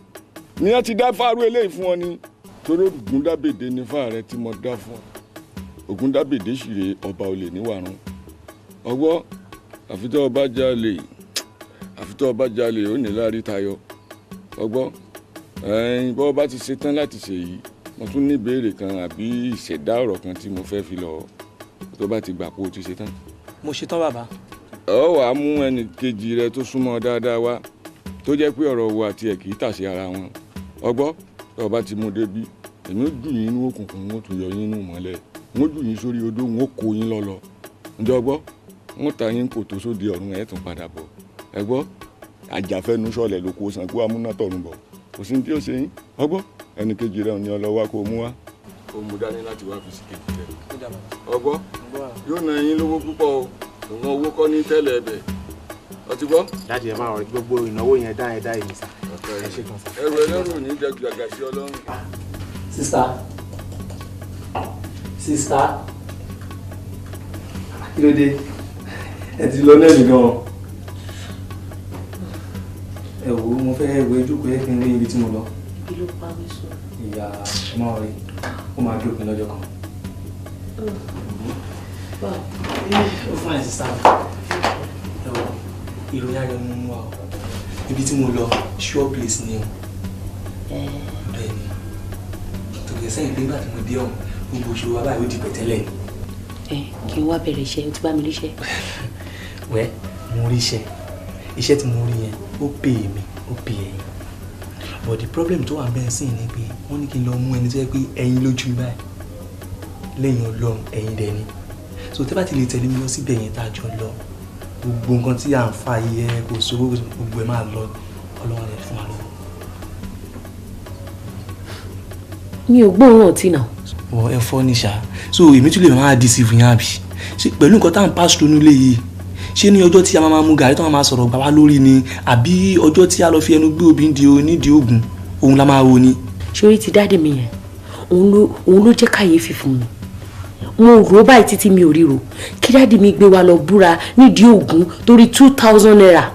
ni wọ́n ti dá fáárú eléyìí fún ọ ni. Torí Ògúndábèdé ní fáà rẹ tí mo dá fún ọ. Ògúndábèdé sì rè ọba olè níwàrún. Ọgbọ́ àfi tó ọba jalè, àfi tó ọba jalè ó ní lárí tayọ. Ọgbọ́ ẹ̀yin bọ́ ọba ti ṣetán láti ṣe yìí, mo tún ní ìbéèrè kan àbí ìṣẹ̀dá ọ̀rọ̀ kan tí mo fẹ́ fi lọ. Tó bá ti gbà pé o ti ṣetán. Mo ṣetán bàbá. Ọ wàá mú ẹnì kejì rẹ tó súnmọ́ dáadáa wá, tó jẹ́ pé ọ̀rọ̀ wo àti ẹ̀ kì í tàsé ara wọn. Ọgbọ́ tó o bá ti mú débi, èmi ó jù yín inú òkùnkùn, wọn ó tún yọ yín inú mọ́lẹ̀, wọn ó jù yín sórí odó, wọn ó kó yín lọ́lọ́. Ǹjẹ́ ọgbọ́ wọn ta yín kò tó sóde ọ̀run, ẹ̀ tún padà bọ̀. Ẹ gbọ́ àjàfẹ́nu sọ̀lẹ̀ ló kó Ṣàngó amúnátọ̀run bọ̀, kò sí ní tí ó ṣe yín. Ọgbọ́ ẹnì kejì rẹ ní ọlọ́wà kó mú wá. Ó mú dání láti wá fi sí kejì rẹ. Ọgbọ́ yóò ná yín lówó púpọ̀ o, òun owó kọ́ ní tẹ́lẹ̀ ẹbẹ̀. Ọtí gbọ́. Dáàdi ẹ máa rọ gbogbo ìnáwó yẹn dá ẹ dá èmi sá. Ẹ ṣe gan sá. Ẹrù ẹlẹ́rù ní jẹ́ gbàgà sí Ọlọ́run. Sista, sista, kí ló dé? Ẹ ti lọ lẹ́nu gan-an. Ẹ wò ó, mo fẹ́ wo ojú kò yẹ kí n rí ibi tí mo lọ. Ibi ló pa mí sùn. Ìyá ẹ máa rí, ó máa dópin lọ́jọ́ kan. Ó fún àìsí sáà. Ẹ wò, ìròyìn ayọ̀ ni mo mú wa o. Ibi tí mo lọ, sure place ni o. Bẹ́ẹ̀ ni. Tòkè sẹ́yìn pé nígbà tí mo dé ọ̀hún, gbogbo òṣèré wa báyìí ó di pẹ̀tẹ́lẹ̀ ni. Ẹ kí n wá bẹ̀rẹ̀ iṣẹ́, o ti bá mi ríṣẹ́. Wẹ́, mo rí iṣẹ́. Iṣẹ́ tí mo rí yẹn, ó pè mí, ó pè ẹ̀yin. But the problem tó wà bẹ́ẹ̀ sì ni pé wọ́n ní kí n lọ mú ẹni tó yẹ pé ẹ̀yin lójú mi báyìí. Lẹ́yìn Ọlọ́run, ẹ̀yin dẹ̀ ni. So tẹ́ bá ti lè tẹ̀lé mi lọ síbẹ̀ yẹn tá a jọ lọ, gbogbo nǹkan tí à ń fa yẹ kò sówó gbogbo ẹ̀ máa lọ, Ọlọ́run rẹ̀ fún wa lọ́wọ́. Mi ò gbóòórùn ọtí náà. Wọ ẹ fọ́ ní ṣá. So èmi tún lè máa deceive yín àbí? Ṣé pẹ̀lú nǹkan tá à ń pass through nílé yìí, ṣé ní ọjọ́ tí a máa mu gàrí tó máa sọ̀rọ̀ gbà wá lórí ni àbí ọjọ́ tí a lọ fi ẹnu gbé obì di onídìí ògùn òun la máa wo ni? Ṣorí ti dáàdì mi yẹn, Òun ló jẹ́ kàyéfì fún mi. Mo rò báyìí títí mi ò ríro kí daddy mi gbé wa lọ búra nídìí Ògún torí 2000 naira.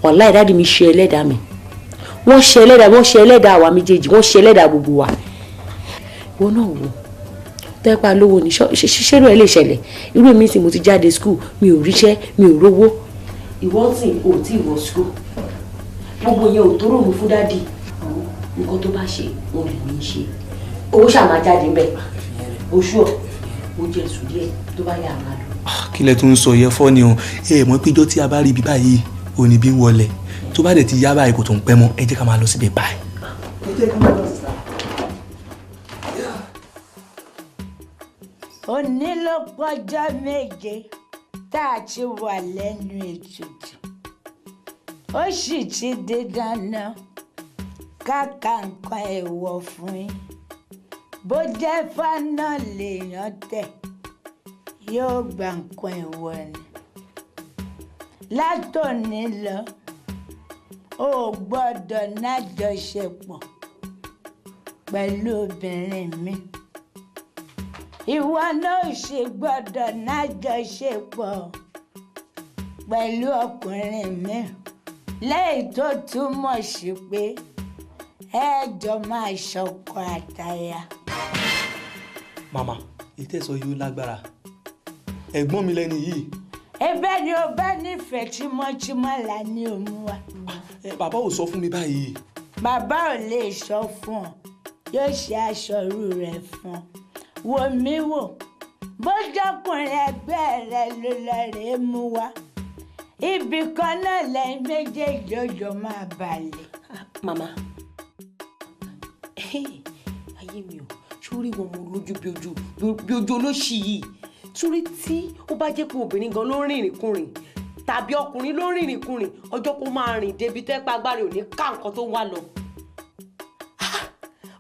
Wàláì daddy mi ṣe ẹlẹ́dàá mi, wọ́n ṣe ẹlẹ́dàá, wọ́n ṣe ẹlẹ́dàá àwa méjèèjì, wọ́n ṣe ẹlẹ́dàá gbogbo wa. Ìwọ náà wò tẹ́pá lówó ní ṣíṣẹ́rù ẹ̀ lè ṣẹlẹ̀. Irú mi tí mo ti jáde school, mi ò ríṣẹ́, mi ò rówó. Ìwọ tí ò tí ì wọ school, gbogbo yẹn ò tó ròmù fún daddy. Nǹkan tó bá ṣe òun lè ní í ṣe, owó ṣáà máa jáde ńbẹ̀. Oṣù ọ̀ ó jẹ́ sùn díẹ̀ tó bá yà máa lọ. Kí lẹ tún ń sọ yẹn fọ́ ni o? Ẹ mọ̀ pé ijọ́ tí a bá rí ibi báyìí ò ní bí ń wọlé, tó bá dẹ̀ ti yá báyìí kò tó ń pẹ́ mọ́. Ẹ jẹ́ ká máa lọ síbẹ̀ báyìí. Ẹ jẹ́ ká máa lọ sísá. Òní ló pọ́jọ́ 7 tá a ti wà lẹ́nu ètùtù, ó sì ti di dandan káka nǹkan èèwọ̀ fún yín. Bó jẹ́ fáná lèèyàn tẹ̀, yóò gba nǹkan èèwọ̀ ni. Látòní lọ, o ò gbọ́dọ̀ nájọṣepọ̀ pẹ̀lú obìnrin mi. Ìwọ náà ò sì gbọ́dọ̀ nájọṣepọ̀ pẹ̀lú ọkùnrin mi. Lẹ́yìn tó túmọ̀ sí pé ẹ jọ máa ṣọkọ àtaya. Màmá, ìtẹ̀sọ yìí ó lágbára. Ẹ̀gbọ́n mi lẹ́ni yìí. Ẹ̀bẹ̀ ni o bá nífẹ̀ẹ́ tímọ́tímọ́ là ní òun wa. Bàbá ò sọ fún mi báyìí. Bàbá ò lè sọ fún ọ, yóò ṣe aṣọ irú rẹ̀ fún ọ. Wò mí wò, bójọkùnrin ẹgbẹ́ rẹ ló lọ rèé mú wa. Ibì kan náà lẹ́yìn méjèèjì òjò máa balẹ̀. Màmá, ayé mi ò sórí wọn, mo lójú bí ojú olóṣì yìí. Sórí tí ó bá jẹ́ pé obìnrin gan ló ń rìnrìn kùnrin tàbí ọkùnrin ló ń rìnrìn kùnrin, ọjọ́ kó máa rìn débi tẹ́pẹ́ agbára ò ní ká nǹkan tó ń wá lọ.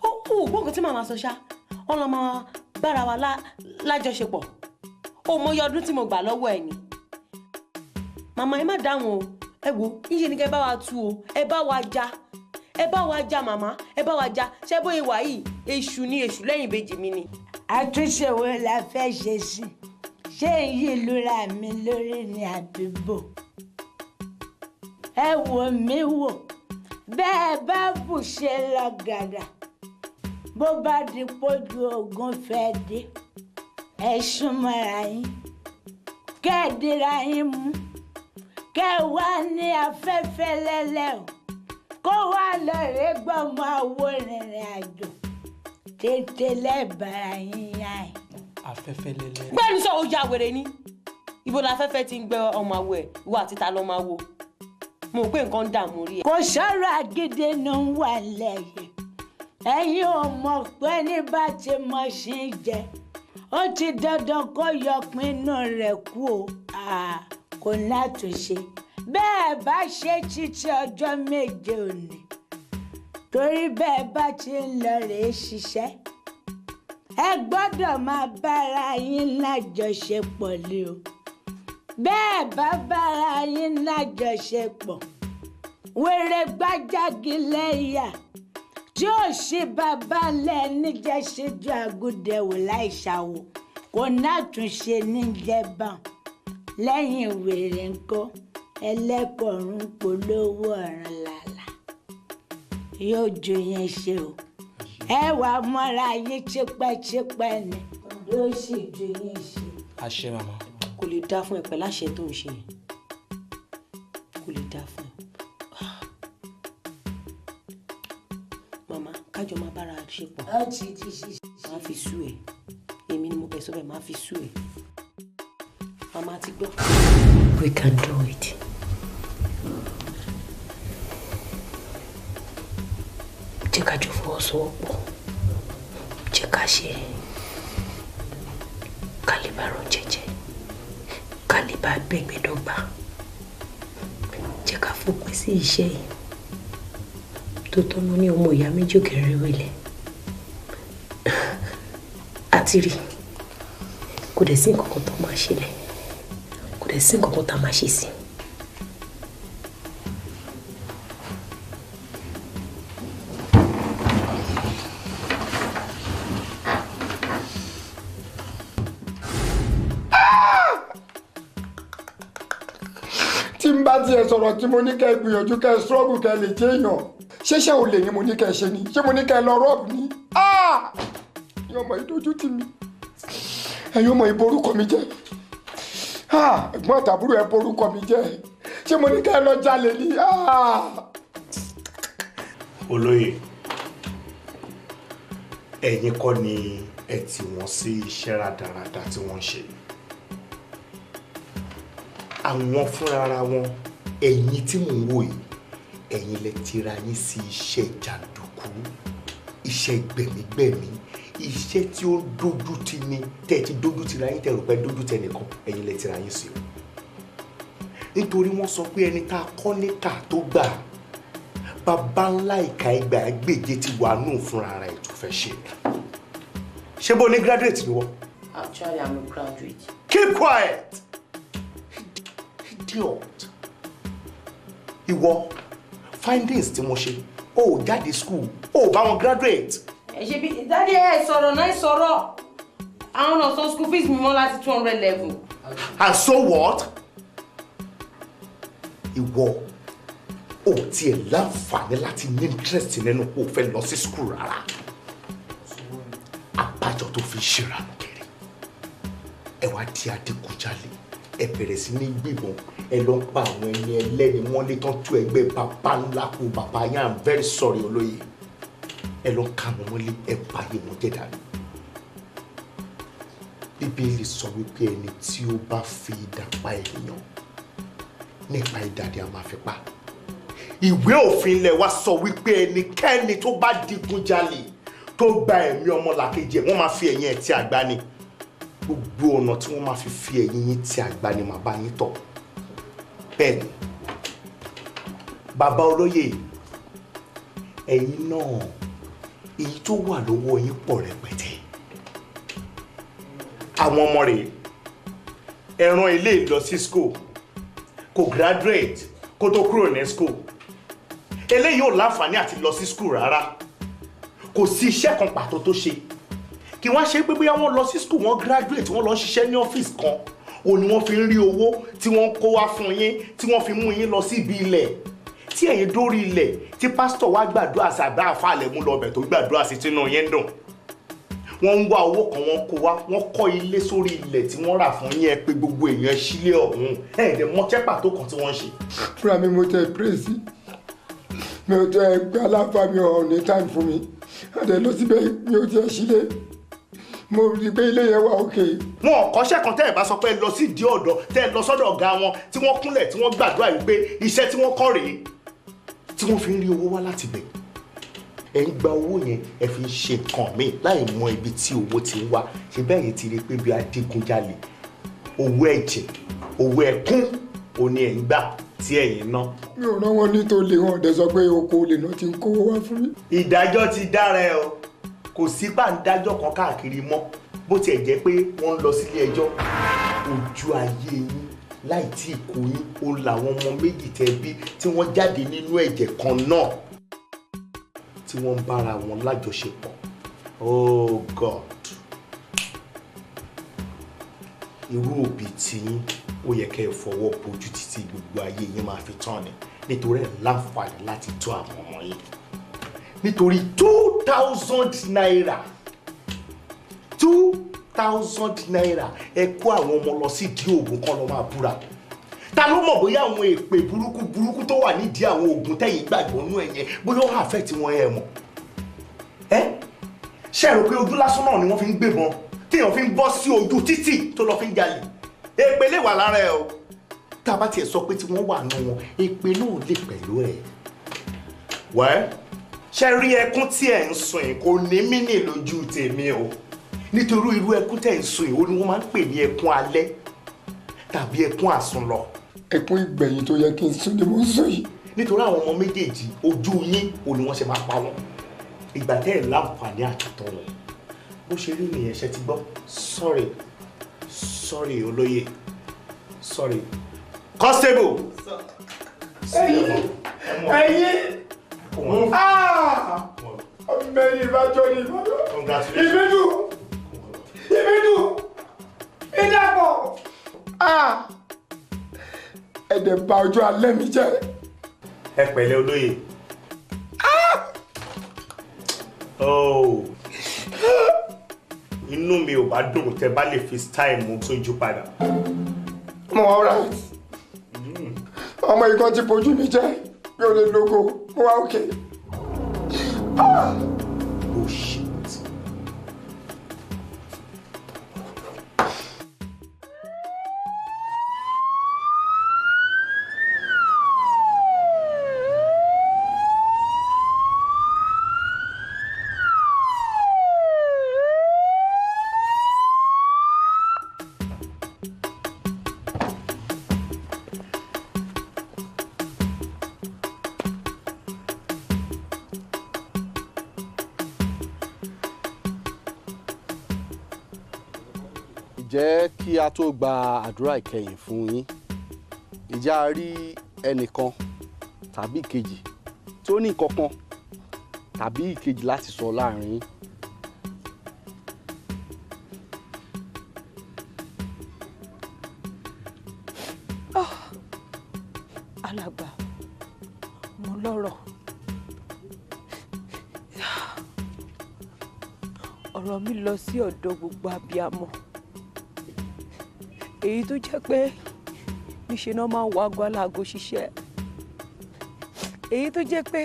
Ó kú ògbó nǹkan tí màmá sọ ṣá, wọn lọ máa bára wa lájọṣepọ̀. Ó mọyì ọdún tí mo gbà lọ́wọ́ ẹ̀ ni. Màmá, ẹ má dáhùn o, ẹ wo níṣẹ́ ni kẹ́ bá wa tú o, ẹ bá wa já, ẹ bá wa já màmá, ẹ bá wa já. Ṣé bóyá wà yìí èṣù ni, èṣù lẹ́yìn ìbejì mi ni. Àtúnṣe wo la fẹ́ ṣe sí? Ṣé èyí lura mi lórí ni àdúgbò? Ẹ wò mí wò, bẹ́ẹ̀ bá bù ṣe lọ gàdà, bó bá di pójú ogun fẹ́ dé, ẹ súnmọ́ra yín, kẹ́ ẹ dira yín mú, kẹ́ ẹ wá ní afẹ́fẹ́ lẹ́lẹ́ o, kó wá lọ rèé gbọ́mọ àwo rìnrìn àjò tètè lẹ́bàá yín yá ẹ̀. Afẹ́fẹ́ lẹ́lẹ́. Gbẹ́nu sọ, ó ya wèrè ni. Ibo la afẹ́fẹ́ ti ń gbẹ ọmọ àwo ẹ̀, ìwọ àti ta lọ́mọ àwo? Mo rò pé nǹkan ń dààmú rí ẹ. Kò sọ̀rọ̀ agídé ló ń wà lẹ́yìn. Ẹ̀yin ò mọ̀ pé ní bá ti mọ̀ sí í jẹ, ó ti dandan kó yọpinnu rẹ̀ kú o, kò látúnṣe. Bẹ́ẹ̀ bá ṣe títí ọjọ́ 7 òní, torí bẹ́ẹ̀ bá ti ń lọ rèé ṣiṣẹ́, ẹ gbọ́dọ̀ máa bára yín lájọṣepọ̀ lé o. Bẹ́ẹ̀ bá bára yín lájọṣepọ̀, wèrè gbájági lẹ́yà tí ó ṣe bàbá lẹ́ni jẹ́ ṣíjú àgùdẹ̀wò láìṣàwò, kò nátúnṣe níjẹ̀bọ̀n. Lẹ́yìn wèrè ńkọ́, ẹlẹ́kọ̀ọ́rùn polówó ọ̀ràn làlà yóò ju yẹn ṣe o. Ẹ wàá mọ́ra yín tipẹ́tipẹ́ ni, yóò sì ju yín ṣe. Àṣẹ màmá. Kò lè dá fún ẹ pẹ̀lú àṣẹ tó ń ṣe yẹn, kò lè dá fún ẹ. Màmá, kájọ máa bára ṣe pọ̀. Ó ti ti ṣiṣẹ́. Màá fi sú ẹ, èmi ni mo bẹ̀ sọ́bẹ̀, màá fi sú ẹ. Màmá ti gbọ́. We can do it. Jẹ́ ká jọ fọwọ́sowọ́pọ̀, jẹ́ ká ṣe, ká lè bá rọ jẹjẹ, ká lè bá bẹ́gbẹ́ dọ́gba. Jẹ́ ká fòpin sí iṣẹ́ yìí tó tọ́nà ní ọmọ ìyá méjì òkèrè wẹ̀lẹ̀ àti rí. Kò dẹ̀ sí nǹkan kan tó máa ṣẹlẹ̀, kò dẹ̀ sí nǹkan kan tá a máa ṣe sí. Tí n bá tiẹ̀ sọ̀rọ̀ tí mo ní kẹ́ gbìyànjú kẹ́ struggle kẹ́ lè jẹ́ èèyàn, ṣéṣe ò lè ní mo ní kẹ́ ṣe ni? Ṣé mo ní kẹ́ lọ rọ́ọ̀bù ni? Ẹ̀yin ọmọ ìdójú tì mí, ẹ̀yin ọmọ ìborúkọ mi jẹ́, ẹ̀gbọ́n àtàbúrò ẹ̀ borúkọ mi jẹ́, ṣé mo ní kẹ́ lọ jalè ni? Olóyè, ẹ̀yin kọ́ ni ẹ tì wọ́n sí iṣẹ́ rádaràda tí wọ́n ń ṣe. Àwọn fúnra wọn, ẹ̀yin tí mò ń wò yìí, ẹ̀yin lẹ tira yín sí iṣẹ́ jàǹdùkú, iṣẹ́ gbẹ̀mígbẹ̀mí, iṣẹ́ tí ó dójú tì ní, tẹ́ ẹ ti dójú tira yín, tẹ́ rò pé dójú tẹ nìkan, ẹ̀yin lẹ tira yín sí o. Nítorí wọ́n sọ pé ẹni tá a kọ́ níkà tó gbà, bàbá ńlá ìka ẹgbàá gbèje ti wà nù fúnra rẹ̀ tó fẹ́ ṣe. Ṣé bó ní graduate ni wọ́n? Actually, I'm a graduate. Keep quiet! Idiot. Ìwọ, findings tí mo ṣe, o ò jáde school, o ò bá wọn graduate. Ẹ ṣe bí dáadé ẹ sọ̀rọ̀ náà sọ̀rọ̀. Àwọn náà san school fees mi mọ́ láti 200 level. And so what? Ìwọ, o tiẹ̀ láǹfààní láti ní interest nínú kó o fẹ́ lọ sí school rárá. Àbájọ tó fi ṣèrànù kiri. Ẹ wá di adigunjalè, ẹ bẹ̀rẹ̀ sí ní gbìbọn, ẹ lọ ń pa àwọn ẹni ẹlẹ́ni mọ́lé tán tú ẹgbẹ́ bàbá ńlá kú bàbá yẹn. I'm very sorry olóyè. Ẹ lọ ń ka wọn mọ́lé, ẹ báyé wọn jẹ́ dànù. Bíbélì sọ wípé ẹni tí ó bá fi idà pa ènìyàn, nípa idà ni a máa fi pa. Ìwé òfin ilẹ̀ wa sọ wípé ẹnikẹ́ni tó bá digunjalè tó gba ẹ̀mí ọmọlàkejì ẹ̀, wọ́n máa fi ẹ̀yìn ẹ̀ tí àgbá ni. Gbogbo ọ̀nà tí wọ́n máa fi ẹ̀yìn yín tí àgbá ni màá bá yín tọ̀. Bẹ́ẹ̀ ni, bàbá olóyè, ẹ̀yin náà, èyí tó wà lọ́wọ́ yín pọ̀ rẹpẹtẹ. Àwọn ọmọ rẹ̀, ẹ rán ilé lọ sí school, kò graduate kó tó kúrò ní school. Eléyìí ò láǹfààní àti lọ sí school rárá. Kò sí iṣẹ́ kan pàtó tó ṣe. Kí wọ́n ṣe pé bóyá wọ́n lọ sí school, wọ́n graduate, wọ́n lọ ṣiṣẹ́ ní ọ́fíìsì kan, òun ni wọ́n fi ń rí owó tí wọ́n ń kó wá fún yín, tí wọ́n fi mú yín lọ sí ibi ilẹ̀. Tí ẹ̀yin dórí ilẹ̀, tí pásítọ̀ wá gbàdúrà sí àbá àfàlẹ̀ mú lọ ọbẹ̀ tó gbàdúrà sí tínú yín dùn. Wọ́n ń wá owó kan, wọ́n kó wá, wọ́n kọ́ ilé sórí ilẹ̀ tí wọ́n rà fún yín, ẹ pé gbogbo èèyàn sílé ọ̀hún. Ẹ̀ ẹ̀ mọṣẹ́ pàtó kan tí wọ́n ń ṣe. Fúnra mi mo tẹ pírèsì, mi ò tẹ ẹgbẹ́ aláfa, mi ò ní time fún mi, àdé lọ síbẹ̀ mi ò tiẹ̀ sílé, mo rí i pé ilé yẹn wà òkè. Wọn ò kọ́ṣẹ́ kan tẹ́ ẹ̀ bá sọ pé lọ sí ìdí ọ̀dọ̀, tẹ́ ẹ lọ sọ́dọ̀ ọ̀gá wọn tí wọ́n kúnlẹ̀ tí wọ́n gbàdúrà wípé iṣẹ́ tí wọ́n kọ́ rèé tí wọ́n fi ń rí owó wá láti bẹ̀. Ẹ ń gba owó yẹn, ẹ fi ń ṣe nǹkan míì láì mọ ibi tí owó ti ń wá. Ṣe bẹ́ẹ̀ yẹn ti rí i pé bí adigunjalè, owó ẹ̀jẹ̀, owó ẹkún, òní ẹ̀ ń gbà tí ẹ̀yin ná. Mi ò rán wọn ní tó lè hàn dẹ sọ pé oko olè náà ti ń kówó wá fún mi. Ìdájọ́ ti dára ẹ o, kò sí pàǹdájọ́ kan káàkiri mọ́, bó tiẹ̀ jẹ́ pé wọ́n ń lọ sílé ẹjọ́. Ojú ayé yín láì tí ì kú yín, ó làwọn ọmọ méjì tẹ́ bí tí wọ́n jáde nínú ẹ̀jẹ̀ kan náà tí wọ́n ń bára wọn lájọṣepọ̀. Oh God, irú òbí tiyín ó yẹ kẹ́ ẹ fọwọ́ bojú títí gbogbo ayé yín máa fi tán ni, nítorí ẹ̀ láǹfààní láti tọ́ àwọn ọmọ yín. Nítorí 2,000 naira, 2,000 naira, ẹ kó àwọn ọmọ lọ sí ìdí oògùn kan lọ máa búra. Ta ló mọ̀ bóyá àwọn èpè burúkú burúkú tó wà nídìí àwọn oògùn tẹ̀yìn gbàgbọ́ nú ẹ̀ yẹn, bóyá ó àfẹ́ tí wọ́n ẹ̀ mọ̀? Ẹ́ ṣe rò pé ojú lásán náà ni wọ́n fi ń gbébọn, téèyàn fi ń bọ́ sí ojú títì tó lọ fi ń jalè? Èpè lè wà lára ẹ o. Tá a bá tiẹ̀ sọ pé tí wọ́n wà nù wọn, èpè náà lè pẹ̀lú ẹ̀. Wẹ́ ṣe rí ẹkún tí ẹ̀ ń sun yìí kò ní mí ní lójú tèmi o. Nítorí irú ẹkún tẹ̀ ń sun yìí ó ní wọ́n máa ń pè ní ẹkún alẹ́ tàbí ẹkún àsunlọ. Ẹkún ìgbẹ̀yìn tó yẹ kí n sún ni mo ń sún yìí. Nítorí àwọn ọmọ méjèèjì ojú yín ò ní wọ́n ṣe máa pa wọ́n. Ìgbà tẹ́ ẹ̀ láǹfààní àtúntọ̀ wọn. Bó ṣe rí nìyẹn, ṣe ti gbọ́. Sorry, sorry olóyè, sorry. Constable. Ẹ̀yin, ẹ̀yin, ọmọ ẹ̀yin ìbájọ́ ni ìbájọ́. Ìbídùn, ìbídùn, ìdàpọ̀. Ẹ dẹ̀ bà ọjọ́ alẹ́ mi jẹ́. Ẹ pẹ̀lẹ́ olóye. Oh. Inú mi ò bá dùn tẹ́ bá lè fi style mú sójú padà. Mo wá right. Ọmọ ìkan ti bojú mi jẹ́, mi ò lè lógo, mo wá òkè. Oh shit. Jẹ́ kí a tó gba àdúrà ìkẹyìn fún yín, ìjà rí ẹnìkan tàbí ìkejì tó ní nǹkan kan tàbí ìkejì láti sọ láàrin yín. Alàgbà, mo lọ́rọ̀. Ọ̀rọ̀ mi lọ sí ọ̀dọ̀ gbogbo abiyamọ, èyí tó jẹ́ pé níṣe náà máa ń wá aago aláago ṣiṣẹ́, èyí tó jẹ́ pé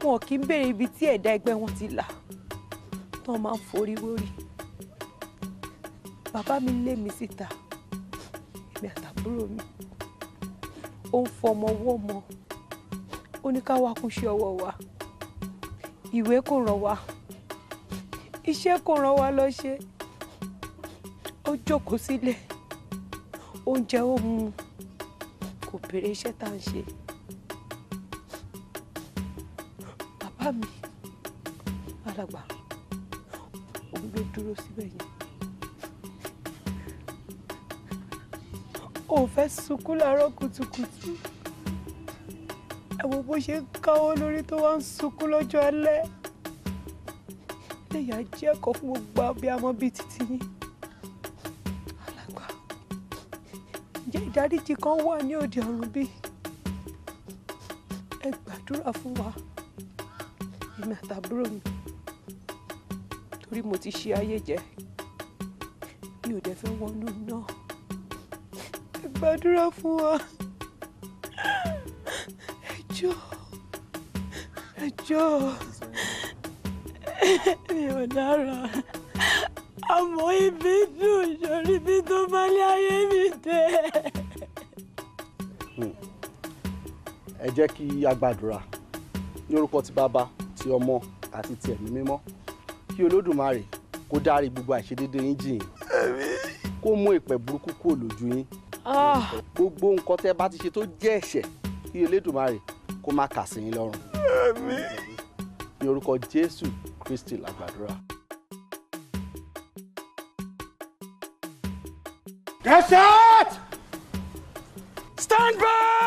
wọn kì í béèrè ibi tí ẹ̀dá ẹgbẹ́ wọn ti là tó máa ń forí wórí. Bàbá mi lé mi síta, èmi àtàbúrò mi, ó ń fọmọ wọ́mọ, ó ní ká wá kúnṣẹ́ ọwọ́ wa, ìwé kò ràn wá, iṣẹ́ kò ràn wá lọ ṣe. Ó jókòó sílé, oúnjẹ ó mu, kò béèrè iṣẹ́ tá à ń ṣe. Bàbá mi alàgbà, òun ló dúró síbẹ̀ yẹn. Òun fẹ́ sunkún láàárọ̀ kùtùkùtù, ẹ wo bó ṣe ń káwọ́ lórí tó wá ń sunkún lọ́jọ́ alẹ́. Lẹ́yìn ajẹ́ ẹ̀kọ́ fún gbogbo abiyamọ bíi títí yín. Ǹjẹ́ ìdáríjì kan wà ní òde ọ̀run bí? Ẹ gbàdúrà fún wa, èmi àtàbúrò mi, torí mo ti ṣe ayé jẹ, mi ò dẹ̀ fẹ́ wọnú náà. Ẹ gbàdúrà fún wa, ẹ jọ̀ọ́, ẹ jọ̀ọ́. Mi ò dára, àmọ́ ibi dùn sórí bí tó bá lé ayé mi dé. Ẹ jẹ́ kí a gbàdúrà ní orúkọ ti Bàbá, ti Ọmọ àti ti Ẹ̀mí Mímọ́, kí Olódùmarè kó dárí gbogbo àìṣedéédé yín jì yín, kó mú ìpẹ́ burúkú kúrò lójú yín, gbogbo nǹkan tẹ́ bá ti ṣe tó jẹ́ ẹ̀ṣẹ̀ kí Olódùmarè kó má kà sí yín lọ́rùn. Ní orúkọ Jésù Kristi la gbàdúrà. Get set! Stand by!